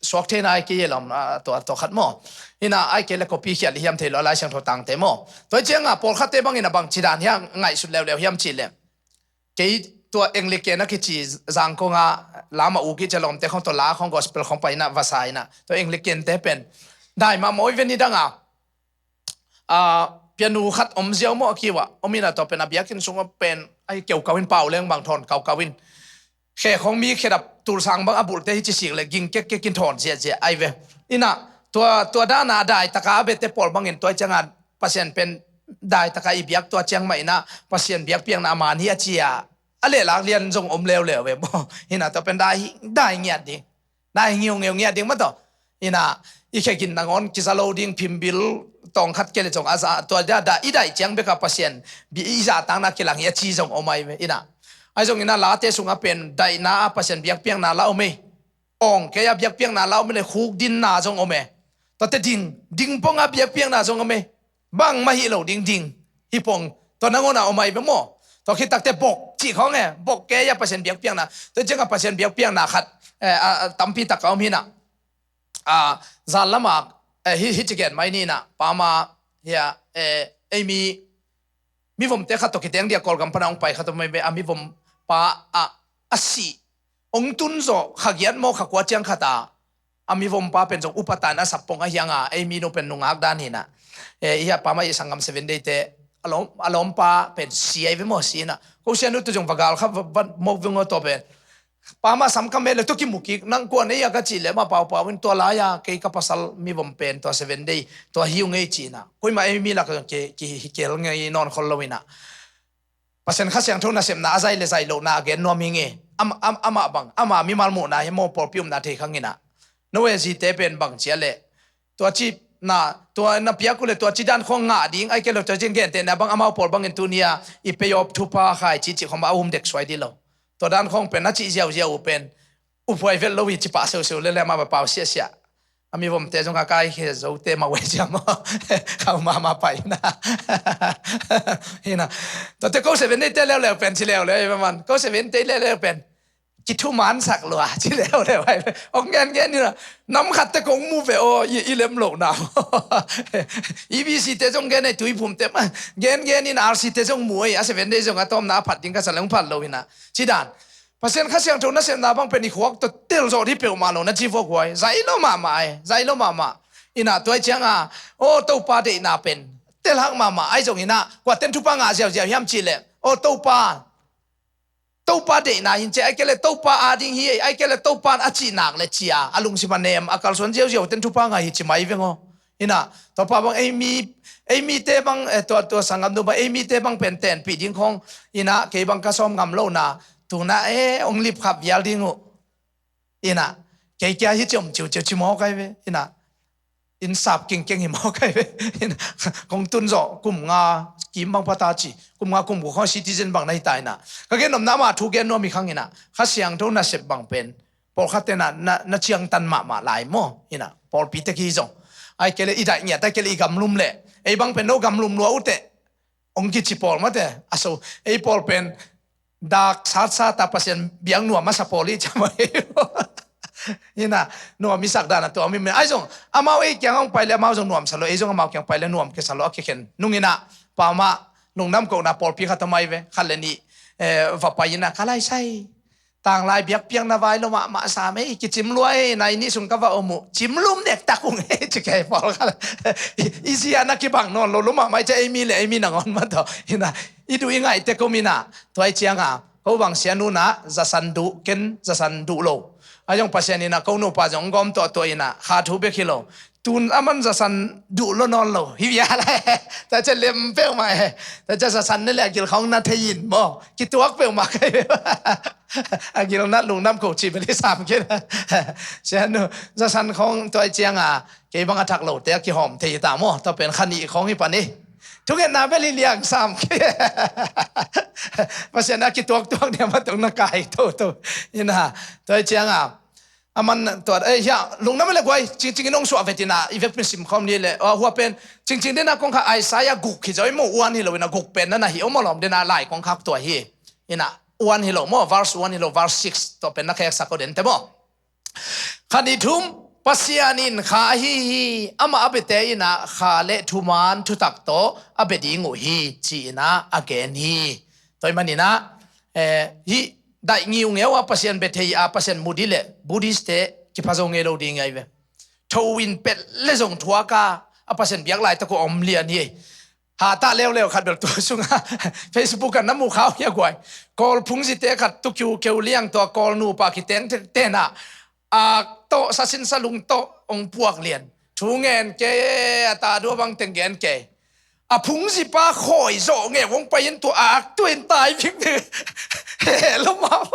suak theihna ai kei lom, ah, tua, tua khat maw. Inah ai kei le copy khial i hiam thei lo Lai Siangtho tangte maw. Tua hi cianga pawlkhatte bangin a bangci dan hiah ngaihsut leuleu hiam cih leh. Kei tua Anglican a kici Zangkong a lam a uk i cia lawmte khong tua la khong gospel khong pai inah vasa inah. Tua Anglican te pen dai mah mawi ve nidanga, ah, pianu khat om ziau maw a kiu ah. Om inah tua pen a biakinn sungah pen ai keukau in pau leng bang thawn kaukau in. Khe khong mi khedap tulsang bang a bulhte hi cisik le ging kekkek in thawn ziahziah ai ve. Inah tua, tua dana a daitaka a bete pawl bangin tua hi cianga Pasian pen daitaka i biak tua ciang mah inah Pasian biakpiakna a man hi a cia a lehlak lian zong om leuleu ve maw. Inah tua pen dai hi, dai ngiat ding. Dai ngiungeu ngiat ding mah tawh. Inah i khe gin nangawn kiza lo ding phimbil tawng khat kei le zong a za tua da, da i daih ciang beka Pasian bi i zahtakna kilang hi a ci zong om ai ve. Inah ai zong inah late sungah pen daihna a Pasian biakpiakna la om ei. Awng kei a biakpiakna la om ei le khukdinna zong om e. Tuate ding, ding ponga biakpiakna zong om ei. Bangmah hi lo ding ding hi pong. Tua nangawn a om ai ve maw. Tua khit takte bok cih khawng e, bok kei a Pasian biakpiakna. Tua cianga Pasian biakpiakna khat, eh, a, a, tampi tak a om hinah. A, zan lama, eh, hi, hi cigen mai ninah pama hia, eh, ei mi, mi vomte khat tawh kiteng dia Kawlgam pana hong pai khat tawh mai ve a mi vom pa a, a sih. Hong tun zawh kha giat maw kha kua ciang khat a a mi vom pa pen zong upa tan a sap pong a hianga ei minu pen nungak dan hinah. Eh, i hia pa mah i sanggam Seven Day te a lawm, a lawmpa pen si ai ve maw, si inah. Ko sianu tu zong va gal kha va, va mawk veng aw tawh pen. Pa mah sam ka met le tua kimu kik nang kua nei a ka cih le mah paupau in tua lai-a kei ka pasal mivom pen tua Seven Day tua hi uh ngei ci inah. Koimah ei mi lak zong ki, ki, hi kel ngei nawn khol lo inah. Pasian Kha Siangtho nasepna a zai le zai lohna a gen nuam hi nge. Am, am, amah bang, ama mimal muhna hi maw pawlpi upna thei khang inah. No e zite pen bang cia le. Tua ci na, tua na piak uh le tua ci dan khawng ngah ding, ai kei lo tua ci gentehna bang amau pawl bangin tuni-a i pay off thupha khai ci ci khawng a um dek suai dih lo. Tua dan khawng pen na cih ziauziau uh pen uphuai velh lo hi ci pah seuseu le le amah pau siahsiah. A mivomte zong a kai khe zote mah uai cia maw. Khau mahmah pai na. Hi na. Tuate ko Seven Day te leuleu pen ci leuleu hi man. Ko Seven Day leuleu pen kithumansak lua ci leuleu ai. Ong gengen hi na. Nam khatte kong mu ve aw i, i lem lo na. E B C te zong gen ai, Tuiphum te mah. Gengen hi na, R C te zong mu ai. A Seven Day zong a tawmna a phat ding ka sa leng phat lo hi na. Ci dan. Pasian Kha Siangtho nasepna bang pen i khuak tawh tel zawh dih peuhmah lo na ci vua guai. Zai lo mahmah ai, zai lo mahmah. Inah tuai cianga, aw Topa deihna pen tel hak mahmah ai zong inah, kua ten thupha ngah ziauziau hiam cih leh, aw Topa, Topa deihna hin ci ai kei le Topa a ding hi, ai kei le Topa a cih nak le cia, a lungsim a nem, a kalsuan ziauziau ten thupha ngah hi ci mai veng aw. Inah, tua pa bang ei mi, ei mite bang, eh, tua, tua sanggam nu bang, ei mite bang pen tenpih ding khawng, inah, kei bang ka sawm ngam lo na, tuna, eh, ong lip khap vial ding uh. Inah, kei kia hi ciom ciu ciu ci maw kai ve, inah, in sap kingkeng hi maw kai ve, inah, kong tun zawh, kum nga, kim bang pata ci, kum nga kum guk khawng citizen bang na hi ta inah. Ka gen nopna mah thu gen nuam hi khang inah, Kha Siangtho nasep bang pen, pawlkhat tena na, na ciangtan mahmah lai maw? Inah, pawlpi tek hi zong. Ai kei le i daih ngiat, ai kei le i gamlum le. Ei bang pen no gamlum lua uh teh. Ong kici pawl mah teh. A so, ei pawl pen dak satsa ta Pasian biak nuam masa pawl i cam ai. Inah, nuam i sak dan a tua mi men. Ai zong, amau ei kiang ong pai le, amau zong nuam sa lo, ei zong amau kiang pai le, nuam kisa lo, a kikhen. Nung inah, pa mah, lungdam kohna pawlpi khat a mai ve, khat le nih, eh, va pai inah, ka lai sai. Tanglai biakpiakna vai lo mahmah sam ei, kicim lua ei, nai nih sung ka va om uh. Cim lum nek tak ung ei, ci kei pawl kha. I, i zia na kibang nawn lo, lo mahmah i cia ei mi le ei mi nangawn mah tawh. Inah, i duh i ngaih tek om inah, tuai cianga, ko bang sianu na, zasan duh, ken zasan duh lo. A zong Pasian inah, ko nupa zong gawm tuahtuah inah, kha thu bek hi lo. Tun a man zasan duh lo nawn lo hi vial. Tua cia lem peuhmah e. Tua cia zasan ne le a gil khawng na thei in maw. Kituak peuhmah kai peuh. A gil na lungdam ko ci beli sam khin. Sianu, zasan khawng tua i cianga kei bang a thak lote a kihawm thei ta maw. Tua pen kha nih khawng hi pan hi. Thungetna beli liang sam khin. Pasian a kituaktuak dia ma tung na kai toto. Ina, tua i cianga a man tua, eh, hia, lungdam le guai, cingcing in ong suah vetina, i vek pin sim khawm ni le, ah, hua pen, cingcing dena kong kha Isaiah guk hi zaw i maw, uan hi lo ina guk pen na na hi, ong maw lawm dena lai kong khak tua hi. Ina, uan hi lo maw, verse uan hi lo, verse six, tua pen na khek sak o den te maw. Kha ni thum, Pasian in kha ahi hi, amah a bete ina kha le thuman thutak tawh a be ding uh hi, ci ina a gen hi. Tua i man ina, eh, hi, daih ngiungeu a Pasian bia thei a Pasian mu dih le Buddhist te kipha zo ngei lo ding ai ve. Tho in pet le zong thuak a, a Pasian biak laitak uh om lian hi. Hatah leuleu khat bel tua sunga Facebook ah na mu khau hia guai. Kawl phungzi te khat tu kiu keu liang tua Kawl nupa kiteng te, tena. Ak tawh, sasin salung tawh ong puak lian. Thu ngen kei e, a ta dua bang teng gen kei. A phungzipa khawi zawh ngeu hong pai in tua ak tuin tai vingving. He lo mah.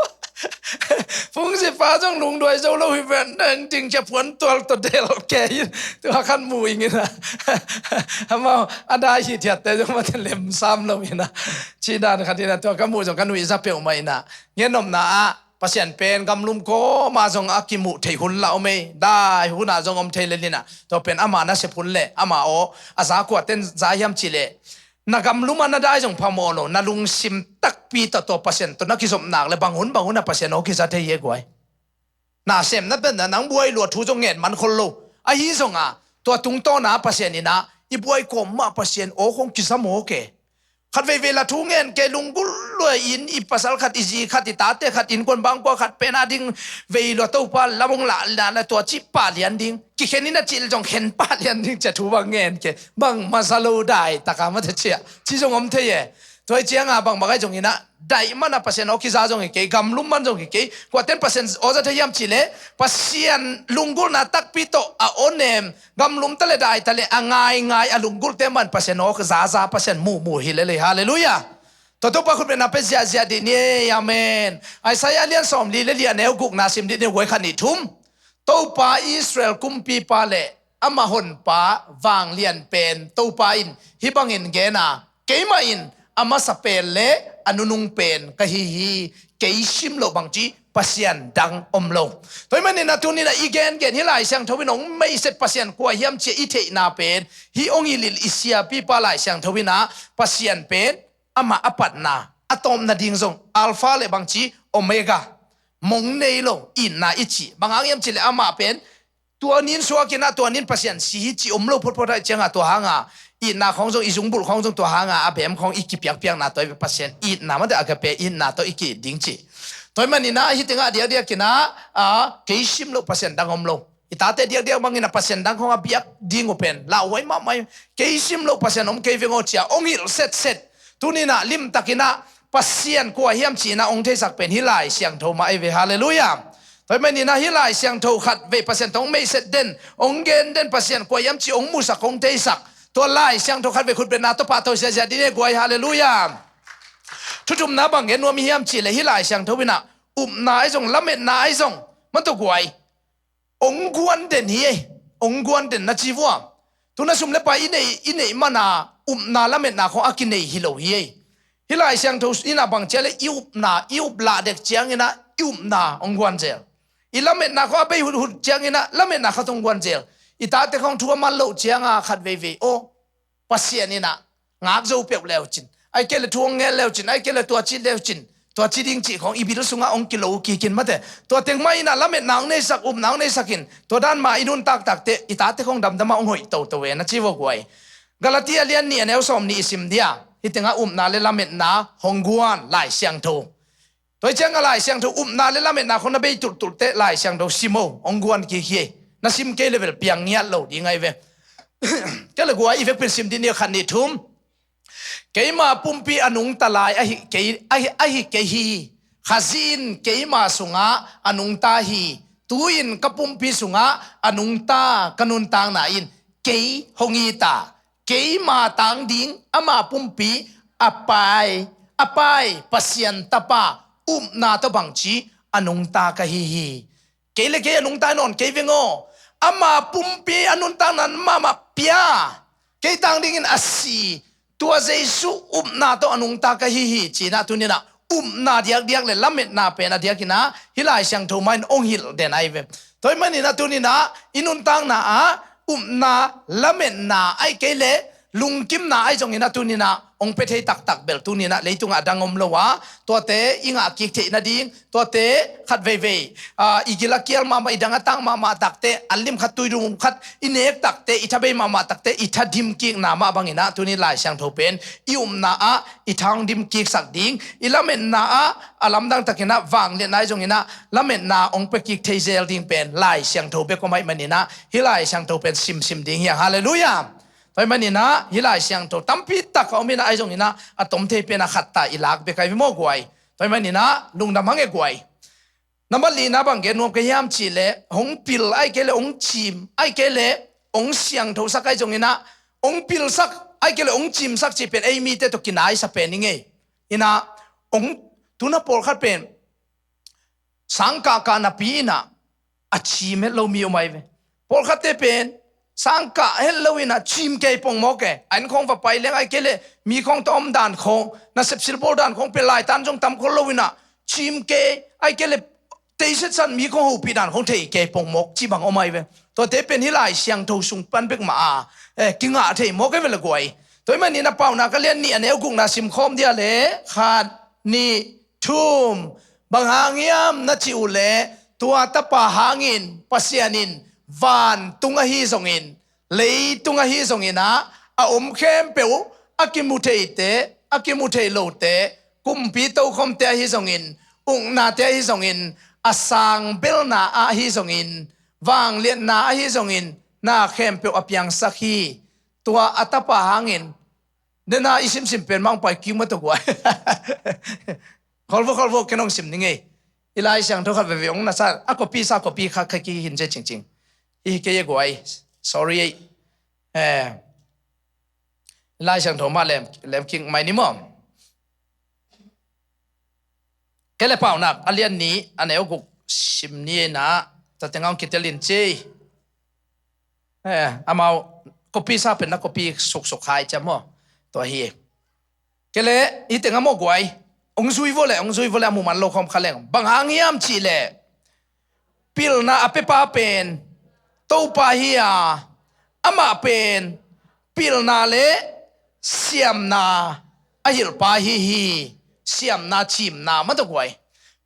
Phungzipa zong lungduai zo lo hi ven, nang ding cia puan tual tawh del kei in. Tua khan mu ing ina. Amau a dai hithiatte zong mate lemsam lo ina. Ci dan khat ina tua ka mu zong ka nuih za peuhmah ina. Ngen nopna ah Pasian pen gamlum kawma zong a kimuh thei hun la om ei, dai hunah zong om thei le lina. Tua pen ama nasep hun le ama aw a za kua ten za hiam cih le, na gamlum a na dai zong phamawh lo, na lungsim takpi tawh tua Pasian tawh na kizopnak le bang hun bang hun a Pasian aw kiza thei hi e guai. Na semna pen na nang buai lua thu zong ngen man khol lo. Ahi zonga tua tungtawna Pasian ina i buai kawm mah Pasian aw kong kiza mawk e. Khat veivei la thu ngen kei, lunggulh lua in, i pasal khat, i zi khat, i tate khat, innkuan bangkua khat pen a ding vei lua, Topa lam hong lah na, na tua ci pah lian ding. Kikhen in a cih leh zong khen pah lian ding ci-a thu bang ngen kei. Bang masa lo dai taka mate ci-a ci zong om thei e. Tua hi cianga bang bang ahi zongin ah, daih man a Pasian aw kiza zong hi kei, gamlum man zong hi kei. Kuaten Pasian aw za thei hiam cih leh, Pasian lunggulhna takpi tawh a aw nem, gamlum ta leh dai ta leh a ngaingai a lunggulhte man Pasian aw zaza, Pasian muhmuh hi lel hi. Halleluiah. Tua Topa khutbetna pen ziahziah dih ni ei. Amen. Isaiah lian sawmli le li, a neu gukna sim dih ni, guai, khat, nih, thum. Topa, Israel kumpipa le amah honpa vanglian pen Topa in hih bangin gen a, keimah in a masa pen le a nunung pen ka hi hi. Kei sim loh bangci Pasian dang om lo. Tua ahih manin ah tuni-in ah i gengen hih Lai Siangtho in hong meiset Pasian kua hiam cih i theihna pen, hih hong hilh i siapipa Lai Siangtho in ah Pasian pen amah a patna, a tawpna ding zong, Alpha le bangci Omega, mong nei lo, itna i cih. Bang hang hiam cih leh amah pen tua ni-in suak in ah, tua ni-in Pasian si hi cih om lo photphot ahih ciangah, tua hangah itna khawng zong, i zungbulh khawng zong, tua hangah a bem khawng i kipiakpiakna tawh, Pasian itna mate, agape itna tawh i ki-it ding cih. Tua ahih manin ah hih tengah diakdiak in ah, a, kei sim loh Pasian dang om lo. I tate diakdiak bangin ah Pasian dang khawng a biak ding uh pen lauhuai mahmah hi. Kei sim loh Pasian om kei veng aw ci-a hong hilh setset. Tuni-in ah limtakin ah Pasian kua hiam cih in ah hong theisak pen hih Lai Siangtho mah ahi ve. Halleluiah. Tua ahih manin ah hih Lai Siangtho khat vei Pasian tawh hong meiset den, hong gen den, Pasian kua hiam cih hong musak, hong theisak, tua Lai Siangtho khat vei khutbetna tawh pahtawi ziahziah dih ni ei, guai. Halleluiah. Thu thumna bang gen nuam i hiam cih leh, hih Lai Siangtho in ah upna ahi zong, lametna ahi zong, mate, guai, hong guan den hi ei. Hong guan den na ci vua. Tu-in ah sum le pai i neih, i neih man a upna lametna khawng a kinei hi lo hi ei. Hih Lai Siangtho in ah bang ci a leh, i upna, i up lah dek ciangin ah i upna hong guan zel. I lametna khawng a bei huthut ciangin ah lametna khat hong guan zel. I tate khawng thu a man loh ciangah khat veivei aw, Pasian in ah ngak zo peuh leu cin, ahih kei leh thu hong nget leu cin, ahih kei leh tua ci leu cin, tua ci ding cih khawng i bil sungah hong kilo kik in, mate. Tua teng mah in ah lametna hong neisak, upna hong neisak in, tua dan mah i nuntak tak teh i tate khawng damdam a hong hoih toto ve, na ci vua, guai. Galatia lian nih, a neu sawmnih i sim dih a, hih tengah upna le lametna hong guan Lai Siangtho. Tua ahih ciangah Lai Siangtho upna le lametna khawng na bei tulhtul teh Lai Siangtho sim o, hong guan kik hi ei. Na sim kei leh bel piang ngiat lo ding ahi ve. Kei leh guai, i vekpi-in sim dih ni, khat, nih, thum. Keima pumpi a nungta lai ahi kei, ahi, ahi kei hi. Khazih in keima sungah a nungta hi. Tu-in ka pumpi sungah a nungta ka nuntakna in kei hong it a, keima tang ding ama pumpi a pai, a pai Pasian Tapa upna tawh bangci a nungta ka hi hi. Kei le kei a nungta nawn kei veng aw. Ama pumpi a nuntakna mahmah pia, kei tang dingin a si, tua Jesu upna tawh a nungta ka hi hi, ci-in ah tuni-in ah upna diakdiak le lametna pen a diakin ah hih Lai Siangtho mah in hong hilh den ahi ve. Tua ahih manin ah tuni-in ah i nuntakna ah upna, lametna, ahih kei leh lungkimna ahi zongin ah tuni-in ah hong pia thei taktak bel tuni-in ah leitungah a dang om lo a, tuate i ngah kik theih nading, tuate khat veivei, a, i gil a kial mahmah, i dang a tang mahmah tak teh, an lim khat tui dum khat i nek tak teh, i tha bei mahmah tak teh, i tha dim kikna mah bangin ah tuni Lai Siangtho pen i upna ah i tha hong dim kiksak ding, i lametna ah a lamdang takin ah vangliatna ahi zongin ah lametna hong pia kik thei zel ding pen Lai Siangtho bek om ahih manin ah hih Lai Siangtho pen simsim ding hi hang. Halleluiah. Tua ahih manin ah hih Lai Siangtho tampi tak a om in ah, ahi zongin ah a tom thei pen a khat ta i lak bek ahi ve maw, guai. Tua ahih manin ah lungdam hang e, guai. Nambat lina bang gen nuam ka hiam cih leh, hong pil ahih kei leh hong cim, ahih kei leh hong siangthosak ahi zongin ah, hong pilsak ahih kei leh hong cimsak cih pen ei mite tawh kinaisa pen i ngei. In ah, hong, tu-in ah pawlkhat pen sang kahkah napi in ah a cim het lo mi om ahi ve. Pawlkhatte pen sang kah het lo in ah cim kei pongmawk e. A inn khawng va pai leng, ahih kei leh mi khawng tawh om dan khawng, nasep silbawl dan khawng pen laitan zong tam khol lo in ah cim kei, ahih kei leh teisetsan mi khawng hopih dan khawng thei kei pongmawk cih bang om ahi ve. Tuate pen hih Lai Siangtho sung pan bek mah a, eh, kingah thei mawk e ve le guai. Tua ahih manin ah Paunak a lian nih, a neu gukna sim khawm dia le, khat, nih, thum. Bang hang hiam na cih uh leh, tua Tapa hangin Pasian in vantung ahi zongin, leitung ahi zongin ah, a om khempeuh a kimu theite, a kimu thei lote, kumpi tokhomte ahi zongin, uknate ahi zongin, a sang belna ahi zongin, vangliatna ahi zongin, na khempeuh a piangsak hi. Tua a tapa hangin, nena i simsim pen mangpai kiu mah tawh guai. Kholvo kholvo ken hong sim ning ei. I Lai Siangtho khat veve hong na sa, a kopi sa kopi kha kha ki hin ce cingcing. I hi kei e guai. Sorry ei. Eh. Lai Siangtho mah lem, lem king mai ni maw. Kei le Paunak a lian nih a neu guk sim ni ei na, tua tengah hong kitel in ci. Eh, amau kopi sa pen na kopi suksuk hai cia maw. Tua hi. Kei le, hi tengah maw guai. Hong zui vo le, hong zui vo le, a muh man lo khawm kha leng. Bang hang hiam cih leh, pilna a pepa pen Topa hi a, amah pen pilna le siamna a hilhpa hi hi. Siamna, cimna mah tawh guai.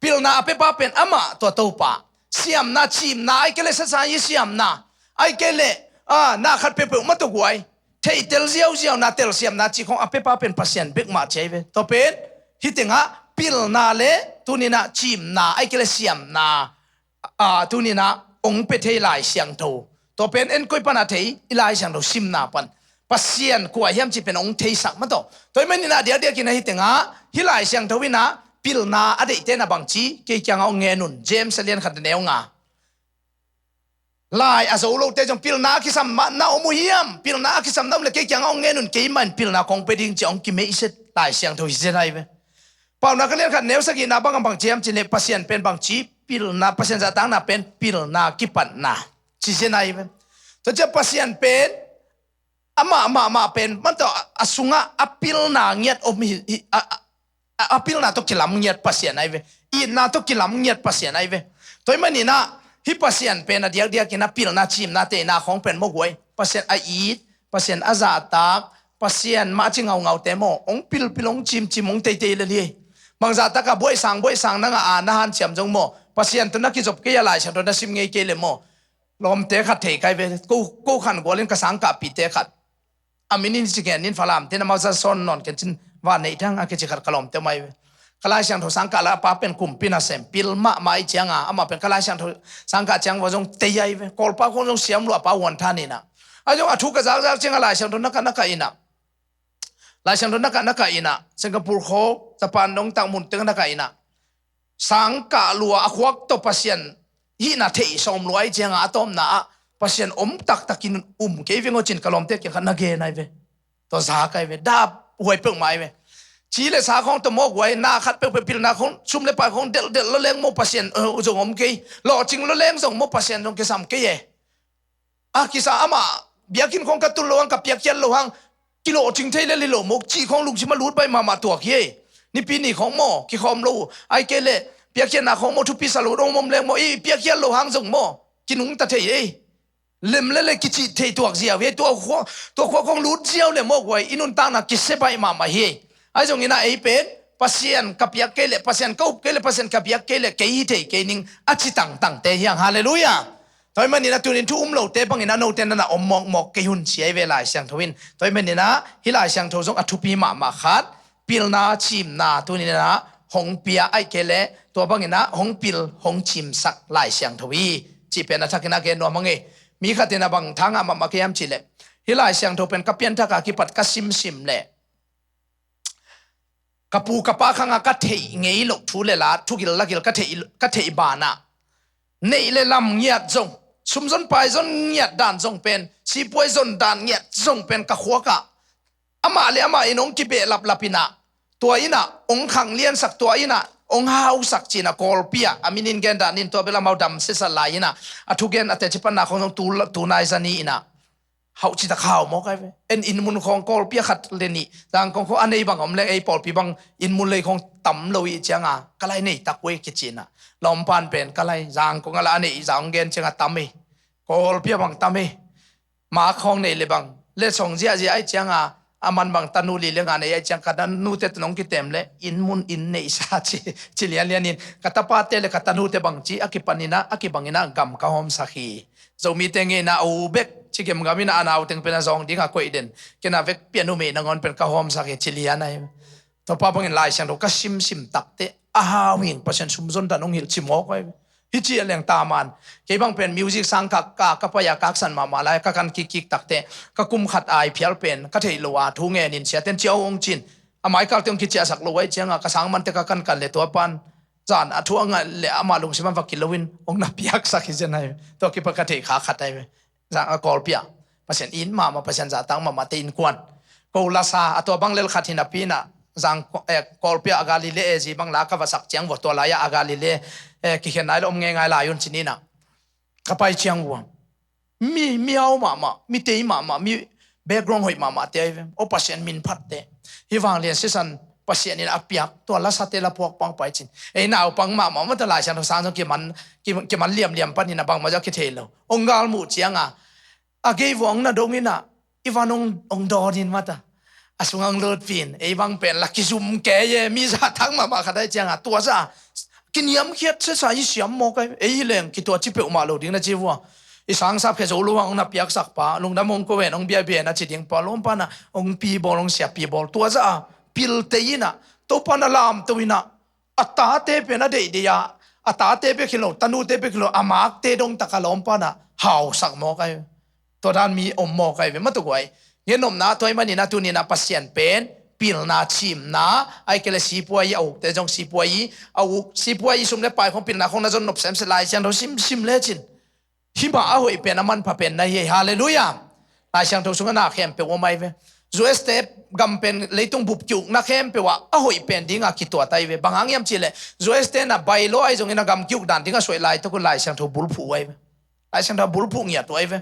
Pilna a pepa pen amah tua Topa. Siamna, cimna, ai kei le sasa hi siamna. Ai kei le, ah, na khat peuhpeuh mah tawh guai. Theihtel ziauziauna, telsiamna cih khong a pepa pen Pasian bek mah ci ai ve. Tua pen, hi tengah pilna le tuninah cimna, ai kei le siamna, a, tuninah hong pia thei Lai Siangtho. Tua pen en koi pana thei, i Lai Siangtho simna pan. Pasian kua hiam cih pen hong theisak mah tawh. Tua i maninah diakdiakinah hi tengah, hi Lai Siangtho inah pilna a deihte na bangci, kei kiangah hong ngen un, James a lian khat a neu nga. Lai a zo lote zong pilna a kisam mah na om uh hiam? Pilna a kisam na om le kei kiangah hong ngen un, keimah in pilna kong pia ding ci hong kimeihset Lai Siangtho hi zen ai ve. Paunak a lian khat neu sagihna bang a bang ci hiam cih leh Pasian pen bangci pilna, Pasian zahtakna pen pilna kipatna ci zen ai ve. Tua ciah Pasian pen amah mahmah pen man tawh a sungah a pilna ngiat om hi, hi a, a, a pilna tawh kilam ngiat Pasian ai ve. Itna tawh kilam ngiat Pasian ai ve. Tua i maninah hi Pasian pen a diakdiakin a pilna cimna teina khawng pen maw guai. Pasian a it, Pasian a zahtak, Pasian mah a ci ngaungaute maw, hong pilpil hong cimcim hong teitei lel hi. Bang zahtakah buaisang buaisang nangah a na hanciam zong maw, Pasian tawh na kizop kei a Lai Siangtho na sim ngei kei le maw. Lawmte khat thei kai ve, ko, ko khan gualin ka sangkahpite khat. A minin ci ngen nin Falam tin amau za sawn nawn ken cin va neih thang a kici khat ka lawmte mai ve. Ka Lai Siangtho sangkah la a pa pen kumpi nasem pil mahmah i cianga amah pen ka Lai Siangtho sangkah ciang va zong tei ai ve. Kawlpa khong zong siam lua a pa huan than inah. A zong a thu ka zakzak cianga Lai Siangtho nakah nakah inah. Lai Siangtho nakah nakah inah. Singapore kho, Japan dong tak mun teng nakah inah. Sangkah lua a khuak tawh Pasian hihna theih sawm lua i cianga a tawpna ah Pasian om taktakin um kei veng aw cin ka lawmte kiang khat na gen ai ve. Tua zak ai ve, dap huai peuhmah ai ve. Ci le sa khawng tawh mawk huai, na khat peuhpeuh pilna khawng, sum le pai khawng delhdelh lo leng maw Pasian, eh, zong om kei. Lawhcing lo leng zong maw Pasian zong kisam kei e. A kisa amah biakinn khawng ka tun lo hang, ka piakkhiat lo hang, kilawhcing thei lel hi lo maw, cih khawng lungsim a lut baih mahmah tuak hi ei. Nipi ni khawng maw, kikhawm lo, ai kei leh, piakkhiatna khawng maw, thupi sa lo dong mawm leng maw, i piakkhiat lo hang zong maw, kinungta thei ei. Lem le le kicih thei tuak ziau hi ei, tua khua, tua khua khawng lut ziau le maw guai, i nuntakna kisia baih mahmah hi ei. Ahi zongin a ei pen, Pasian ka piak kei leh, Pasian ka up kei leh, Pasian ka biak kei leh, kei hi thei kei ning a ci tangtangte hiang. Halleluiah. Tua ahih manin a tunin thu um lote bangin a note na na om mawkmawk kei hun ci ahi ve Lai Siangtho in. Tua ahih manin a hih Lai Siangtho zong a thupi mahmah khat, pilna, cimna, tunin a hong pia ahih kei leh, tua bangin a hong pil, hong cimsak Lai Siangtho hi. Cih pen a thakin a gen nuam hang e. Mi khatin a bang thangah mahmah kei hiam cih leh, hih Lai Siangtho pen ka pianthak a kipat ka simsim leh, ka pu ka pa khangah ka theih ngei loh thu le la, thugil lagil ka theih, ka theih banah, neih le lam ngiat zong, sumzon paizon ngiat dan zong pen, sipuai zon dan ngiat zong pen ka khuakah amah le amah in hong kibehlaplap inah, tua inah hong khangliansak, tua inah hong hausak cinah Kawlpi ah, a minin gen danin tua bel amau dam sesa lai inah, a thugen a teci panna khong zong tu, tu nai zani inah hauh citak hau mawk ai ve. En inn mun khawng Kawlpi ah khat le nih, Zangkong khawng a nei bang om leng ei pawlpi bang inn mun lei khawng tam lo ih cianga ka lai nei tak uh ei kici inah, lawmpan pen ka lai Zangkong a la a nei ih zang gen cianga tam ei. Kawlpi ah bang tam ei. Ma khawng nei le bang le song ziahziah ai cianga a man bang tanu li le nga nei ai ciang ka tanute tun hong kitem le inn mun inn neihsa ci, ci lianlianin ka tapate le ka tanute bang ci a kipaninah a kibanginah gam ka hawmsak hi. Zomite ngeina a u bek ci gemgam in a, a nau teng pen a zawng ding a koih den. Ken a vekpi a numei nangawn pen ka hawmsak hi ci lian ahi. Tua pa bangin Lai Siangtho ka simsim takte a hau hing, Pasian sumzon dan hong hilh ci mawk ahi. Hih ci a leng taman. Kei bang pen music sang ka, ka, ka pai a kaksan mahmah lai, ka kan kikkik takte ka kum khat ai phial pen ka theih loh a thu ngenin siaten ciau hong cin. A maikalte hong kiciahsak lo ahi cianga ka sang mante ka kankan le tua pan zan a thu a ngah le amah lungsim a va kilo in hong na piaksak hi zen ahi. Tua kipan ka theih kha khat ahi ve. Zang a Kawlpi ah Pasian it mahmah, Pasian zahtak mahmah te innkuan. Ko lasa a tua bang lel khat hi napi inah zang, eh, Kawlpi ah a Galilee zi bang la ka va sak ciang vua tua lai-ah a Galilee, eh, kikhen nai le om ngeingai lai un cin inah ka pai ciang vua mi, mi au mahmah, mi tei mahmah, mi background hoih mahmah te ahi ve. O Pasian min phatte. Hih vanglian sisan Pasian in a piak tua lasate la puak pangpai cin. Ei naupang mahmah mata Lai Siangtho sang zong kiman, ki, kiman liamliam pan inah bangmah zong a kithei lo. Hong galmuh cianga a gei vuang na dong inah i van hong, hong dawn in mata a sungah hong lutpin, ei bang pen la kizum kei e, mi zahtak mahmah khat ahi cianga tua zah kiniamkhiat sesa i siam mawk ahi. Ei hi leng kituat ci peuhmah lo ding na ci vua. I sangsap khe zo lo hang hong na piaksak pa, lungdam hong ko hen, hong biabia hen a ci ding pa, lawm pana hong pi bawl, hong siapi bawl. Tua zah a pilte inah Topa na lamto inah a tate pen a deihdeih a, a tate bek hi lo, tanute bek hi lo, a makte dong taka lawm pana hausak mawk ahi. Tua dan mi om mawk ahi ve matukuai. Ngen nopna tua i maninah tuninah Pasian pen pilna, cimna, ai kei le sipuai a ukte zong sipuai a uk, sipuai sum le pai khong pilna khong na zon nop semse Lai Siangtho simsim lecin himah a hoih pen a manpha pen na hi. Halleluiah. Lai Siangtho sungah na khempeuh om ahi ve. U S te gam pen leitung bup kiukna khempeuh ah a hoih pen dinga kituat ahi ve. Bang hang hiam cihleh U S te na bailo ahi zongin a gam kiuk dan dinga suaih laitakun Lai Siangtho bulphuh uh ahi ve. Lai Siangtho bulphuh ngiat uh ahi ve.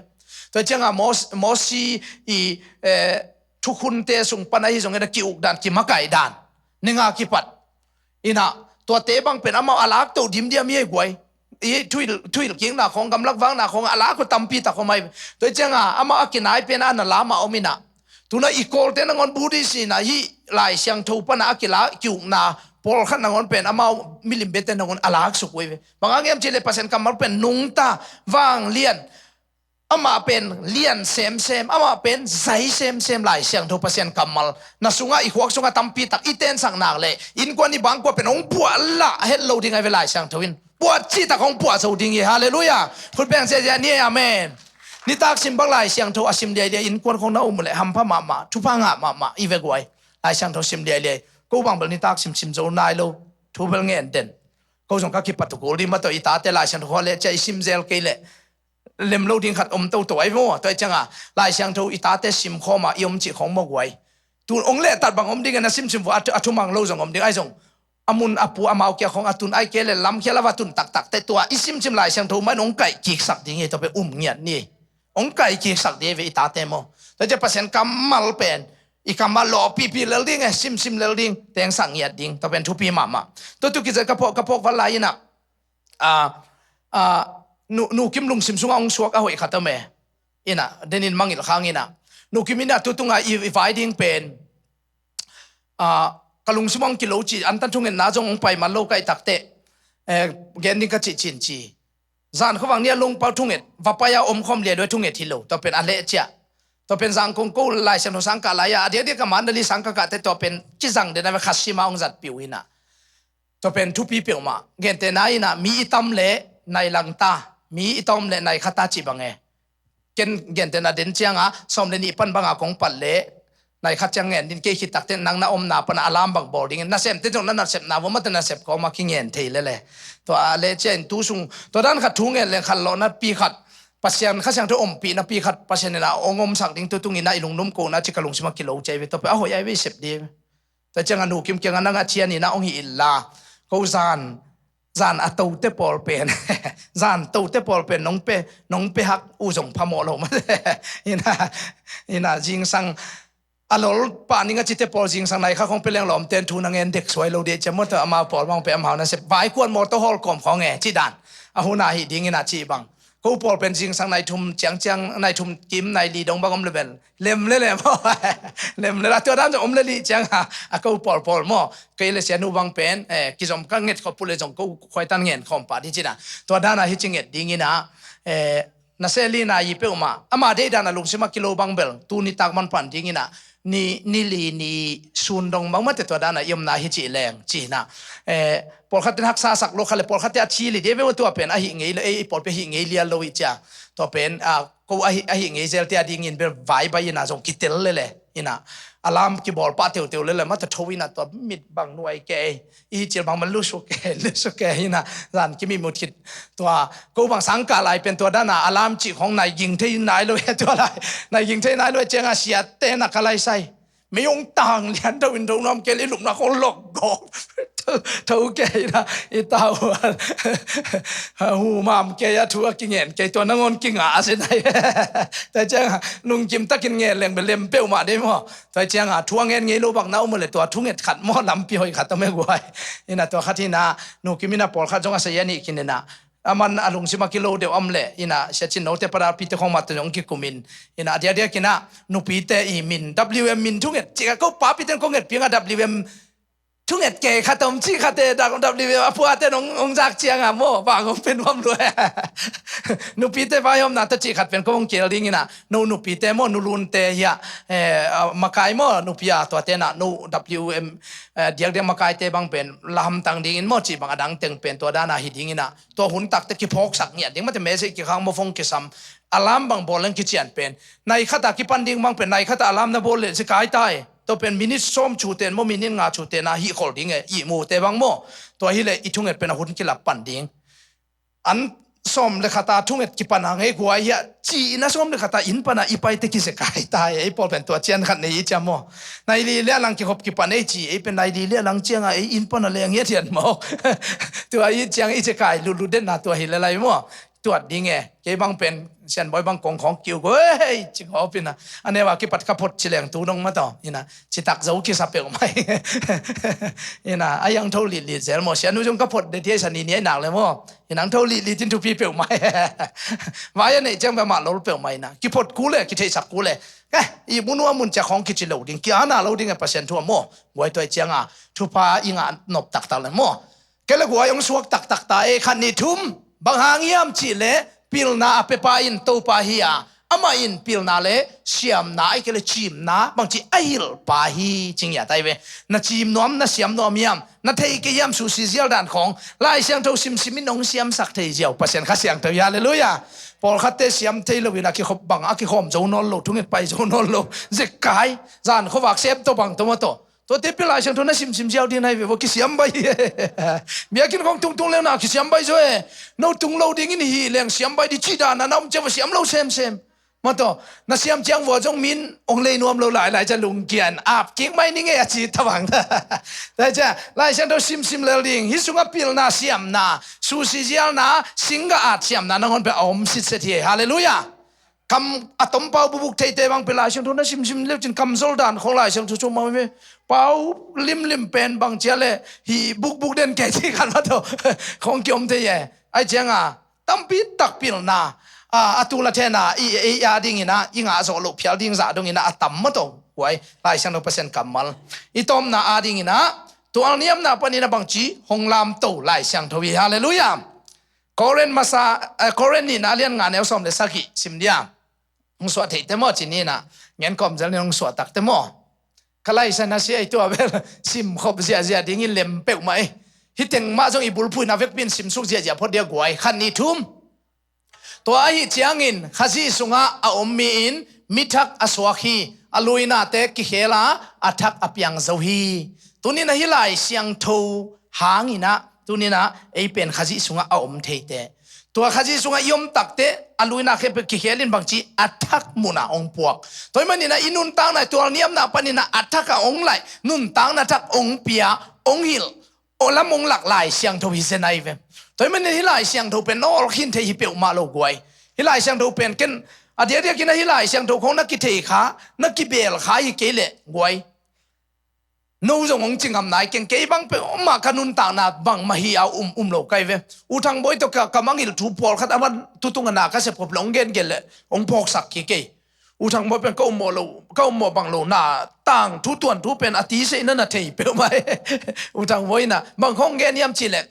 Tua cianga Mos-, Mosi i, eh, thukhunte sung pan ahi zongin a ki-uk dan, kimakaih dan ninga kipat inah tuate bang pen amau a laktoh dimdiam hi ei guai. I thuhilh, thuhilh kikna khong, gamlak vakna khong a lak uh tampi tak om ahi. Tua cianga amau a kinai pen a na lamah om inah tuna i Kawlte nangawn Buddhist inah hih Lai Siangtho pana a kila kiukna pawlkhat nangawn pen amau milim bete nangawn a laksuk uh ahi ve. Bang hang hiam cihleh Pasian kammal pen nungta, vanglian, amah pen lian semsem, amah pen zai semsem Lai Siangtho Pasian kammal na sungah i khuak sungah tampi tak i tensak nak leh innkuan i bangkua pen hong puahlah het lo ding ahi ve Lai Siangtho in. Puah cihtak hong puah zo ding hi. Halleluiah. Khut beng ziahziah ni ei, amen. Nitak sim bang Lai Siangtho a sim liailiai innkuan khong na um uh leh hampha mahmah, thupha ngah mahmah i ve guai. Lai Siangtho sim liailiai. Ko bang bel nitak simsim zo nai lo. Thu bel ngen den. Ko zong ka kipat uh kul ding mah tawh i tate Lai Siangtho khua leh cia i sim zel kei leh lem lo ding khat om toto ahi maw. Tua ahi cianga Lai Siangtho i tate sim khawma i om cih khong maw guai. Tu ong lehtat bang om ding a na simsim vua a thu, a thumang lo zong om ding ahi zong. A mun a pu amau kia khong a tun ai kei le lamkhial a va tun taktak te tua i simsim Lai Siangtho mah in ong kaih kiksak ding hi. Tua pen um ngiat ni. Ong kaih kiksak ding hi ve i tate maw. Tua cia Pasian kammal pen i kammal lawhpipi lel ding e, simsim lel ding, tengsak ngiat ding. Tua pen thupi mahmah. Tua tu kizat ka phawk, ka phawk val lai inah a, a, nu, nu Kim lungsim sungah hong suak a hoih khat om e. Inah denin mangilh khang inah nu Kim inah tu tunga i, i vai ding pen a, ka lungsim hong kilo ci, antan thungetna zong hong pai man lo kaih takte, eh, gen ding ka cih cin ci. Zan khuavang nia lungpau thunget va pai a omkhawm lialuai thunget hi lo. Tua pen a leh ciah. Tua pen zangkong ko Lai Siangtho sang kah lai-a a diakdiak ka man dali sang ka kahte tua pen kizang den a ve khat sima hong zatpih uh inah. Tua pen thupi peuhmah. Gentehna inah mi i tam leh nai langta, mi i tam leh nai khata cih bang e. Ken gentehna den cianga sawm le nih pan banga kong pat leh nai khat ciang ngen din kei khit takte nang na omna pana a lam bang bawl dingin nasemte zong na nasepna vua mate nasep kawma kingen thei lele. Tua a leh ciain tu sung tua dan khat thu ngen leng khat lawhna pi khat Pasian Kha Siangtho ompihna pi khat Pasian inah ong omsak ding tu tungin ah i lungnum kohna ci ka lungsim a kilo ciai ve. Tua pen a hoih ai ve i sep ding. Tua cianga nu Kim kianga nang a cian inah ong hi illa. Ko zan, zan a tote pawl pen, zan tote pawl pen nong pe, nong pe hak uh zong phamawh lo mah. Inah, inah zingsang a lol pah ning a cite pawl zingsang nai kha khong pe leng lawmten thu na ngen dek suai lo deh cia mawta amau pawl bang pe amau nasep vai kuan mawtaw hawl kawm khong e cih dan. A hun a hi ding inah cih bang. Ko pawl pen zingsang nai thum ciangciang, nai thum kim nai li dong bang om le bel lem le lem. Lem le la tua dan zong om le lih cianga a ko pawl pawl maw. Kei le sianu bang pen, eh, kizom ka nget khop pule zong ko khuaitan ngen khawm pah di cina. Tua dana hici nget ding inah, eh, Na seli na i peuhmah ama deihdan a lungsim a kilo bang bel tu nitak manpha dingin ah ni, ni li ni sun dong bang mate tua dan a i omna hi cih leng ci-in ah, eh, pawlkhat in haksa sak lo kha le pawlkhat te a thi li dei ve maw, tua pen ahi ngei lo, ei, ei pawlpi ahi ngei lian lo i cia. Tua pen, ah, ko ahi, ahi ngei zel te a dingin bel vai bai in ah zong kitel lele in ah, alarm kibawl pah teuteu lele mate tho in ah tua mit bang nuai kei, i cil bang man lusu kei, lusu kei in ah zan kimimut khit. Tua ko bang sangkah lai pen tua dan a alarm cih khong nai ging thei nai lo e tua lai. Nai ging thei nai lo e ciang a siate na ka lai sai. Mei ong tang lian tho in tho nuam kei le lupna khong lok gawk. Tho, tho kei na i tau. Hu mam kei a thu a kingen kei tua nangawn kingah a si nai. Tua ciang a lungkim takin ngen leng bel lem peuhmah dei maw. Tua ciang a thu a ngen ngei lo bang na um le tua thunget khat maw lampi hoih khat om e guai. In ah tua khat hi in ah Nu Kim in ah pawlkhat zong a sa ia nih khin in ah. A man a lungsim a kilo deuh om le in ah sia cin note pada pite khong mat tung zong kikum in. In ah diakdiak in ah nupite i min W M min thunget cik a ko papite ko nget piang a W M thunget kei khat om cik khat e dak W M a puate nong, ong zak ciang a maw bang ong pen nuam lua. Nupite vai omna ta cik khat pen ko ong kiel ding in ah no nupite maw nulunte hi ah, eh, ah, makai maw nupi a tuate na no W M, eh, diakdiak makaite bang pen la hamtang dingin maw cih bang a dang teng pen tua dan a hi ding in ah. Tua hun takte kiphawksak ngiat ding mate message kikhang maw phone kisam. Alarm bang bawl leng kician pen nai khat a kipan ding bang pen nai khat a alarm na bawl le si kai tai. Tua pen minute sawm cu ten maw minute nga cu ten a hih khol ding e ihmute bang maw. Tua hi le i thunget pen a hun kilap pan ding. An sawm le khat a thunget kipan a ngei guai hi ah ci in a sawm le khat a inn pan a i paite kizia kai tai. Ei pawl pen tua cian khat nei i cia maw. Nai li le a lang kikhop kipan ei ci ei pen nai li le a lang ciang a ei inn pan a leng hiat hiat maw. Tua i ciang i cia kai lulu den na tua hi le lai maw. Tuat ding e kei bang pen sian bawi bang kong khawng kiu go hei ci khawp in ah a neu a kipat ka phot ci leng tu dong mataw in ah citak zo kisa peuh mai. In ah a iang tho lih lih zel maw sian nu zong ka phot de thiai sa ni ni ai nak le maw. In ang tho lih lih tin thupi peuh mai. Vai a neih ciang bia mah lol peuh mai in ah kiphot kul le kitheihsak kul le. Eh, i mun ua mun cia khawng kici lo ding kia na lo ding e Pasian thu a maw. Guai tuai ciang a thupha i ngah nop taktak le maw. Kei le guai hong suak taktak ta e khat ni thum. Bang hang hiam cih leh pilna a pepa in Topa hi a amah in pilna le siamna ai kei le cimna bangci a hilhpa hi cing ia tai ve. Na cim nuam na siam nuam hiam na thei kei hiam susi zial dan khawng Lai Siangtho simsim in hong siamsak thei ziau Pasian Kha Siangtho hi. Halleluia. Pawlkhatte siam thei lo in a kikhop bang a kikhawm zo nawn lo thunget pai zo nawn lo. Zek kai zan khuavak sem to bang to maw to. Tuate pi Lai Siangtho na simsim ziau ding nai ve vo kisiam bai hi. Biakinn khawng tungtung leng na kisiam bai zo e. No tung lo dingin hi leng siam bai di ci dan a na om cia vo siam lo semsem. Maw to na siam ciang vua zong min ong lei nuam lo lai lai cia lungkian ap kik mai ning e a ci tabang. Lai cia Lai Siangtho simsim lel ding hi sungah pilna siamna susi zialna singga at siamna nangawn pe a om sitset hi. Halleluia. Kam a tompau bubuk theite bang pe Lai Siangtho na simsim leu cin kamzol dan khawng Lai Siangtho cu mau ve. Pau limlim pen bang cia le hi bukbuk den kei ci khan maw to khawng kiom thei e. Ai ciang a tampi tak pilna a, a tul a thena i, i a dingin a i ngah zawh loh phial ding zah dongin a a tam maw to. Huai Lai Siangtho Pasian kammal i tawmna a dingin a tualniamna panin a bangci hong lamto Lai Siangtho hi. Halleluia. Korin masa, eh, Korin nihna lian nga neu sawm le sagih sim dia. Hong suah theihte maw ci ni na ngen kawm zel ni hong suah takte maw. Ka laisa na si ai tua bel simkhop ziahziah dingin lem peuhmah ei. Hih teng mah zong i bulphuhna vekpin simsuk ziahziah phot dia guai khat ni thum. Tua ahi ciangin Khazih sungah a om mi in mi thak a suak hi. A luinate kikhel a a thak a piang zo hi. Tunin ahi Lai Siangtho hanginah tuninah ei pen Khazih sungah a om theite. Tua Khazih sungah i om takte a luina khempeuh kikhelin bangci a thak munah hong puak. Tua hi maninah i nuntakna i tualniamna paninah a thak a hong laih nuntakna thak hong pia hong hilh aw lam hong lak Lai Siangtho hi zen ahi ve. Tua hi manin hi Lai Siangtho pen na awlkhin thei hi peuhmah lo guai. Hi Lai Siangtho pen ken a diakdiakin ahi Lai Siangtho khong na kithei kha na kibel kha hi kei leh guai. No zong hong ci ngam nai keng kei bang peuhmah ka nuntakna bangmah hi a um um lo kai ve. U Thang Bawi tawh ka, ka mangngilh thu pawlkhat a man tutung a na ka sepkhop le hong gengen le hong phawksak kik kei. U Thang Bawi pen ka ummawh lo ka ummawh bang lo na tang thu tuan thu pen a ti seihna na thei peuhmah. U Thang Bawi na bang hong gen hiam cih leh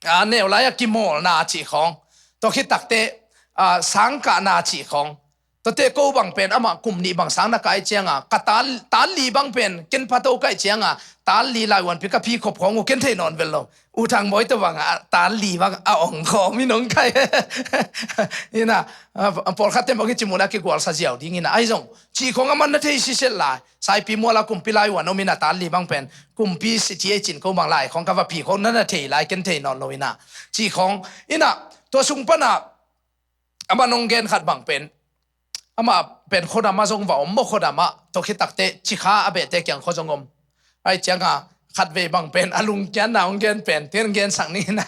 a neu lai a kimawlna a cih khawng. Tua khit takte a, sangkahna cih khawng. Tuate ko bang pen amah kum nih bang sang na kai cianga ka tal, tal li bang pen ken phato kai cianga tal li laivuanpi ka phi khop khawng uh ken thei nawn vel lo. U Thang Bawi tawh bang a tal li bang a ong khawm in ong kai. Ina, a, pawlkhatte mawk i cimuna kigualsa ziau ding ina. Ahi zong cih khawng a man na thei siset lai. Saipi muala kumpi laivuan om ina tal li bang pen kumpi siti ei cin ko bang lai khawng ka va phi khawng na na thei lai ken thei nawn lo ina. Cih khawng ina tua sung pana amah nong gen khat bang pen amah pen khuadam a zong va om maw khuadam ah tawh khitakte cikha a behte kiang khua zong om. Ai cianga khat vei bang pen a lungkianna hong gen pen ten gen sak ni na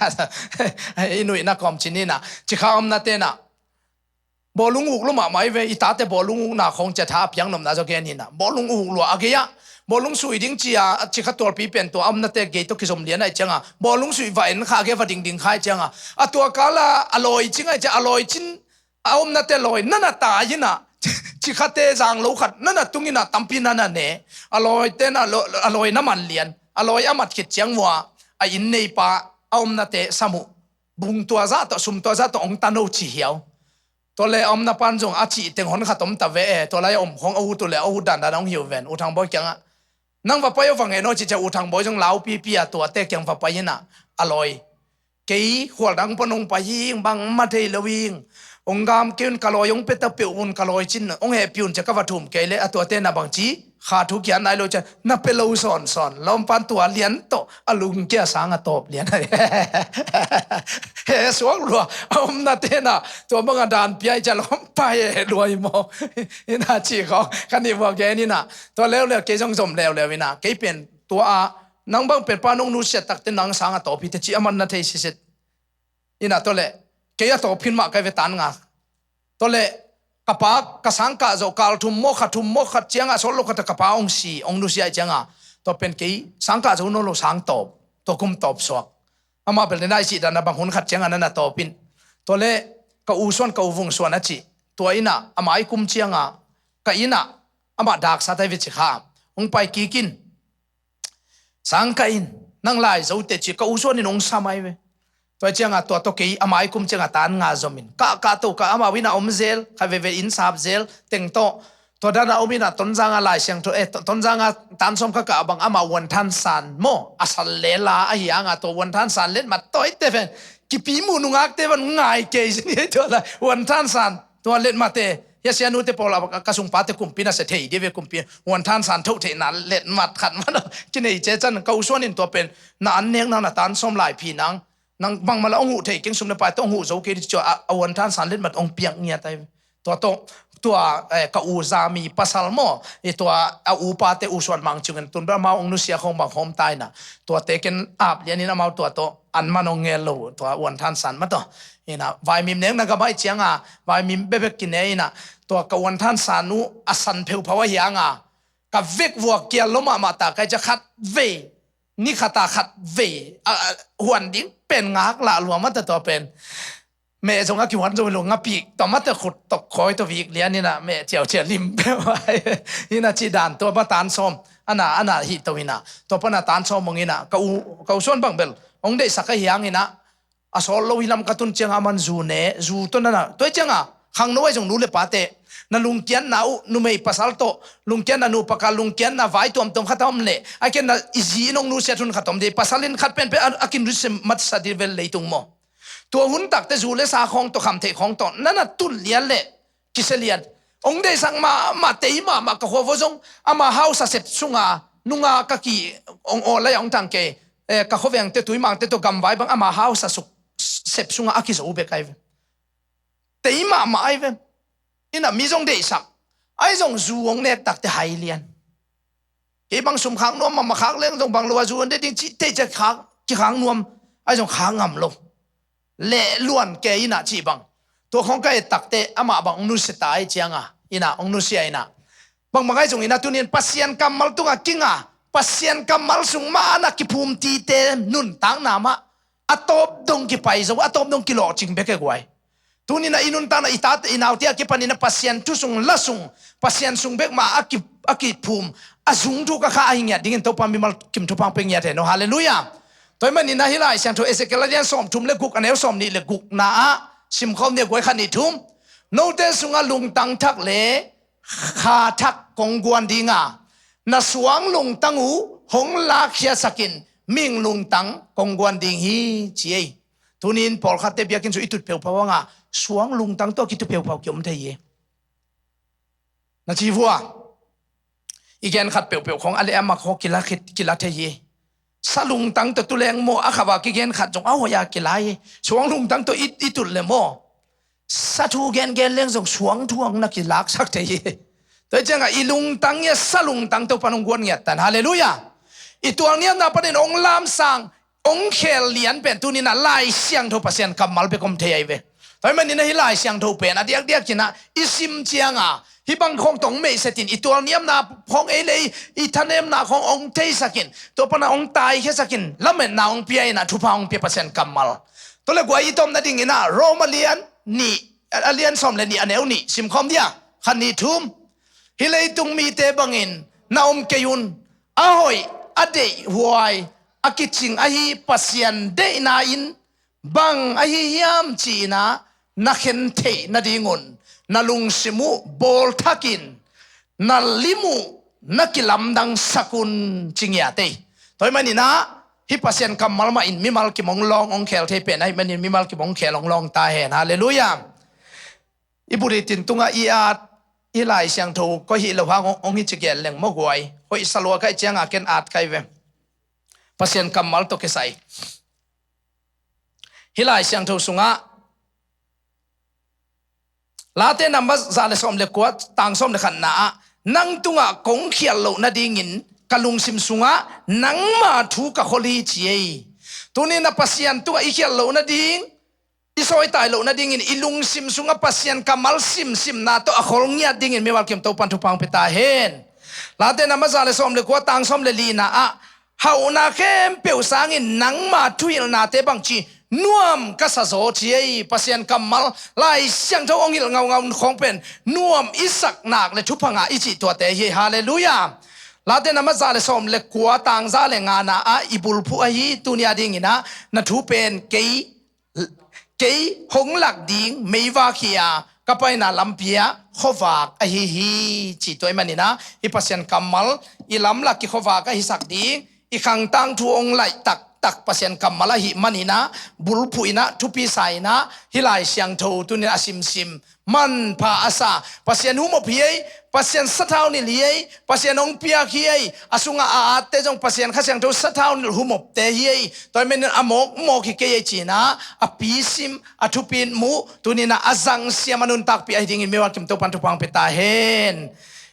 i nuihna kawm cin ina cikha omna tena bawlung uk lo mahmah i ve i tate bawlung ukna khawng cia tha a piang nopna zaw gen ina bawlung uk lua a gei ah bawlung sui ding cia a cikha tualpi pen tua a omnate gei tawh kizom lian ai cianga bawlung sui va en kha a gei va dingding kha ai cianga a tua kala a lawi cing ai cia a lawi cin a omnate lawi nana tai ina cikhate zang lo khat nana tung ina tampi nana ne a lawite na a lawi na man lian a lawi a mat khit ciang mua a inn neipa a omnate samuh bung tua zah tawh sum tua zah tawh ong tano ci hiau. Tua le a omna pan zong a cih teng hon khat om ta ve e tua lai a om khong a ut uh le a ut dandan a ong hiu ven U Thang Bawi kiangah nang va pai aw va ngen aw cicia U Thang Bawi zong laupipi a tuate kiang va pai ina a lawi kei khual dang pan ong pai hing bang ma thei lo hing ong gam kei un ka lawi ong peta peuh un ka lawi cin ong hehpi un cia ka va thum kei le a tuate na bang ci kha thu kian nai lo cia na pe lo sawnsawn lawmpan tua lian tawh a lungkia sang a tawp lian ai. He suak lua a omna tena tua banga dan piai cia lawmpa he luai maw? Ina ci khaw ka nih vua gen ina tua leuleu kei zong zom leuleu ina kei pen tua a nang bang pen pa nong nusiat takte nang sang a tawp hi te ci a man na thei siset. Ina tua le kei a tawp hin mah kai ve tan nga. Tua le ka pa ka sangkah zawh kal thum maw khat thum maw khat cianga sawt lo khat ka pa ong si ong nusia ai cianga tua pen kei sangkah zo nawn lo sang tawp tua kum tawp suak. Amah bel nai sih dana bang hun khat cianga nana tawp in tua le ka u suan ka u vung suan a cih tua ina a mai kum cianga ka ina amah daksa tai ve ci kha ong pai kik in. Sangkah in nang lai zo te ci ka u suan in ong sa mai ve. Tua cianga tua tawh kei a mai kum cianga tan nga zom in kah kah to ka amah wina om zel kha veve inn sap zel teng tawh tua dana om ina Tonzanga Lai Siangtho eh Tonzanga tan sawm kha kah bang amah uan than san maw a sal le la ahi anga tua uan than san let mat tawi te ven kipi mu nungak te van ngai kei sin hi tua lai uan than san tua let mate hia sianute pawl a ka sungpate kumpi na se thei dia ve kumpi uan than san tho theihna let mat khat man kinei ce can ka u suan in tua pen na an nek nang na tan sawm lai phi nang nang bangmah la ong huh thei keng sum le pai tawh ong huh zo kei di cio a uan than san let mat ong piak ngiat ai. Tua tawh tua eh, ka u zami pasal maw i tua a u pate u suan mang ciungin tun bel amau ong nusia khawng bang khawm taina tuate ken ap lianin amau tua tawh an man ong ngel lo tua uan than san mah tawh ina vaimim nek na gamai cianga vaimim bebek kine ina tua ka uan than san uh a san pheuphau ahi anga ka vek vuak kial lo mahmah ta kai cia khat vei ni khata khat vei a huan ding pen ngak lah lua mah ta tua pen. Meh zong a kihuan zong lo ngapik tua mate khut tok khawi tua vik lian ina meh ciaucia lim pe vai ina ci dan tua ma tan sawm ana ana hi to ina tua pana tan sawm mong ina ka u ka u suan bang bel ong deihsak a hiang ina a sawl lo hi lam ka tun cianga man zu ne zu to nana tua cianga khangno ai zong nu le pate na lungkianna uh numei pasal tawh lungkianna nu paka lungkianna vai tuamtuam khat a om le a kianna i zi in ong nusia thun khat om de pasal in khat penpen a kin nusia matsa di vel leitung maw? Tua hun takte zu le sa khawng tawh kham theih khawng tawh nana tun lian le kisia lian ong deihsak mahmah tei mahmah ka khuavo zong ama hausa sep sunga nunga ka ki ong aw lai a ong tang kei ka khuavengte tuimangte tawh gamvai bang ama hausa sep sunga a kizo bek ai ve. Tei mahmah ai ve. Ina mi zong deihsak ai zong zu ong nek takte hai lian. Kei bang sum khak nuam mahmah khak leng zong bang lo a zu an de ding cih tei cia khak kikhak nuam ai zong khak ngam lo. Leh luan ke ina cih bang tua khawng ka et takte amah bang ong nusia ta ai cianga ina ong nusia ina bang bang ai zong ina tunin Pasian kammal tunga kinga Pasian kammal sung mana kiphum tite nuntakna mah a tawp dong kipai zo a tawp dong kilawhcing bek e guai. Tunina i nuntakna i tate i naute a kipanina Pasian thu sung la sung Pasian sung bek ma a ki a kiphum a zung thu ka kha ahi ngiat dingin Topa mimal kim thupha ong pe ngiat hen aw. Halleluiah. Tua hi manina hih Lai Siangtho Ezekiel a lian sawm thum le guk a neu sawm nih le gukna ah Simkhawm ni a guai, khat nih thum. Note sungah lungtang thak le kha thak kong guan dinga, na suang lungtang uh hong lakkhiatsakin mihing lungtang kong guan ding hi, ci ei. Tunin pawlkhatte biakinn sung i tut peuhpeuh hangah suang lungtang tawh a kitu peuhpeuh kiom thei hi. Na ci vua, i gen khat peuhpeuh khong a le a mak khong kila khit, kila thei hi. Sa lungtang tawh tu leng maw, a khava kigen khat zong a hoih a kila hi. Suang lungtang tawh i, i tut le maw, sa thu gengen leng zong suang thu hong na kilaksak thei hi. Tua hi ciangah i lungtang hi a, sa lungtang tawh pan hong guan ngiat tan. Halleluiah. I tualniamna panin hong lamsang, hong khel lian pen tuninah Lai Siangtho, Pasian kammal bek om thei ahi ve. Tua hi maninah hih Lai Siangtho pen a diakdiakinah i sim cianga hih bang khawng tawh hong meihsetin, i tualniamna khawng ei le ei, i thanemna khawng hong theisakin, tua pana hong taikhiasakin, lametna hong pia inah thupha hong pia Pasian kammal. Tua le guai, i tawpna dinginah Rom a lian nih, a lian sawm le nih, a neu nih simkhawm dia, khat nih thum. Hih leitung mite bangin na om kei un. A hoih, a deihhuai, a kicing ahi Pasian deihna in bang ahi hiam ci-inah na khen theih nadingun na lungsim uh bawlthakin na lim uh na kilamdangsak un, ci ngiat ei. Tua hi maninah hih Pasian kammal mahin mimal kim hong lawng hong khel thei pen ahi manin mimal kim hong khel hong lawng ta hen. Halleluiah. I buhritin tungah i at, i Lai Siangtho koi hih lo hang hong, hong hi ci gen leng maw guai, hoih sa lua ka hih ciangah ken at ka hi ve. Pasian kammal tawh kisai. Hih Lai Siangtho sungah Late number za le sawm le kua, tang sawm le khatna ah, nang tungah kong khialh loh nadingin ka lungsim sungah nangma thu ka khol hi, ci ei. Tuninah Pasian tungah i khialh loh nading, i sawitai loh nadingin i lungsim sungah Pasian kammal simsimna tawh a khol ngiat dingin mimal kim Topan thupha hong pia ta hen. Late number za le sawm le kua, tang sawm le lina ah, hauhna khempeuh sangin nangma thuhilhnate bangci nuam ka sa zaw, ci ei. Pasian kammal, Lai Siangtho hong hilh ngaungau khawng pen nuam i sak nak le thupha ngah i cih tuate hi. Halleluiah. Late number za le sawm le kua, tang za le ngana ah i bulphuh ahi, tuni a dinginah na thu pen kei kei hong lak ding meivak hi a, ka paina lampi ah khuavak ahi hi, ci. Tua hi maninah hih Pasian kammal i lamlak i khuavak ahisak ding, i khangtang thu hong laih taktak Pasian kammal ahih maninah bulphuh inah, thupi sa inah, hih Lai Siangtho tunin a simsim manpha a sa, Pasian humop hi ei, Pasian sathau nilh hi ei, Pasian hong piak hi ei, a sungah a atte zong Pasian Kha Siangtho sathau nilh humopte hi ei. Tua hi manin a mawkmawk hi kei ei, cinah a pisim, a thupit muh, tuninah a zangsiam, a nuntakpih ahi dingin mimal kim Topan thupha hong pia ta hen.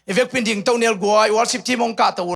I vekpin ding Tonial guai, worship team hong kahto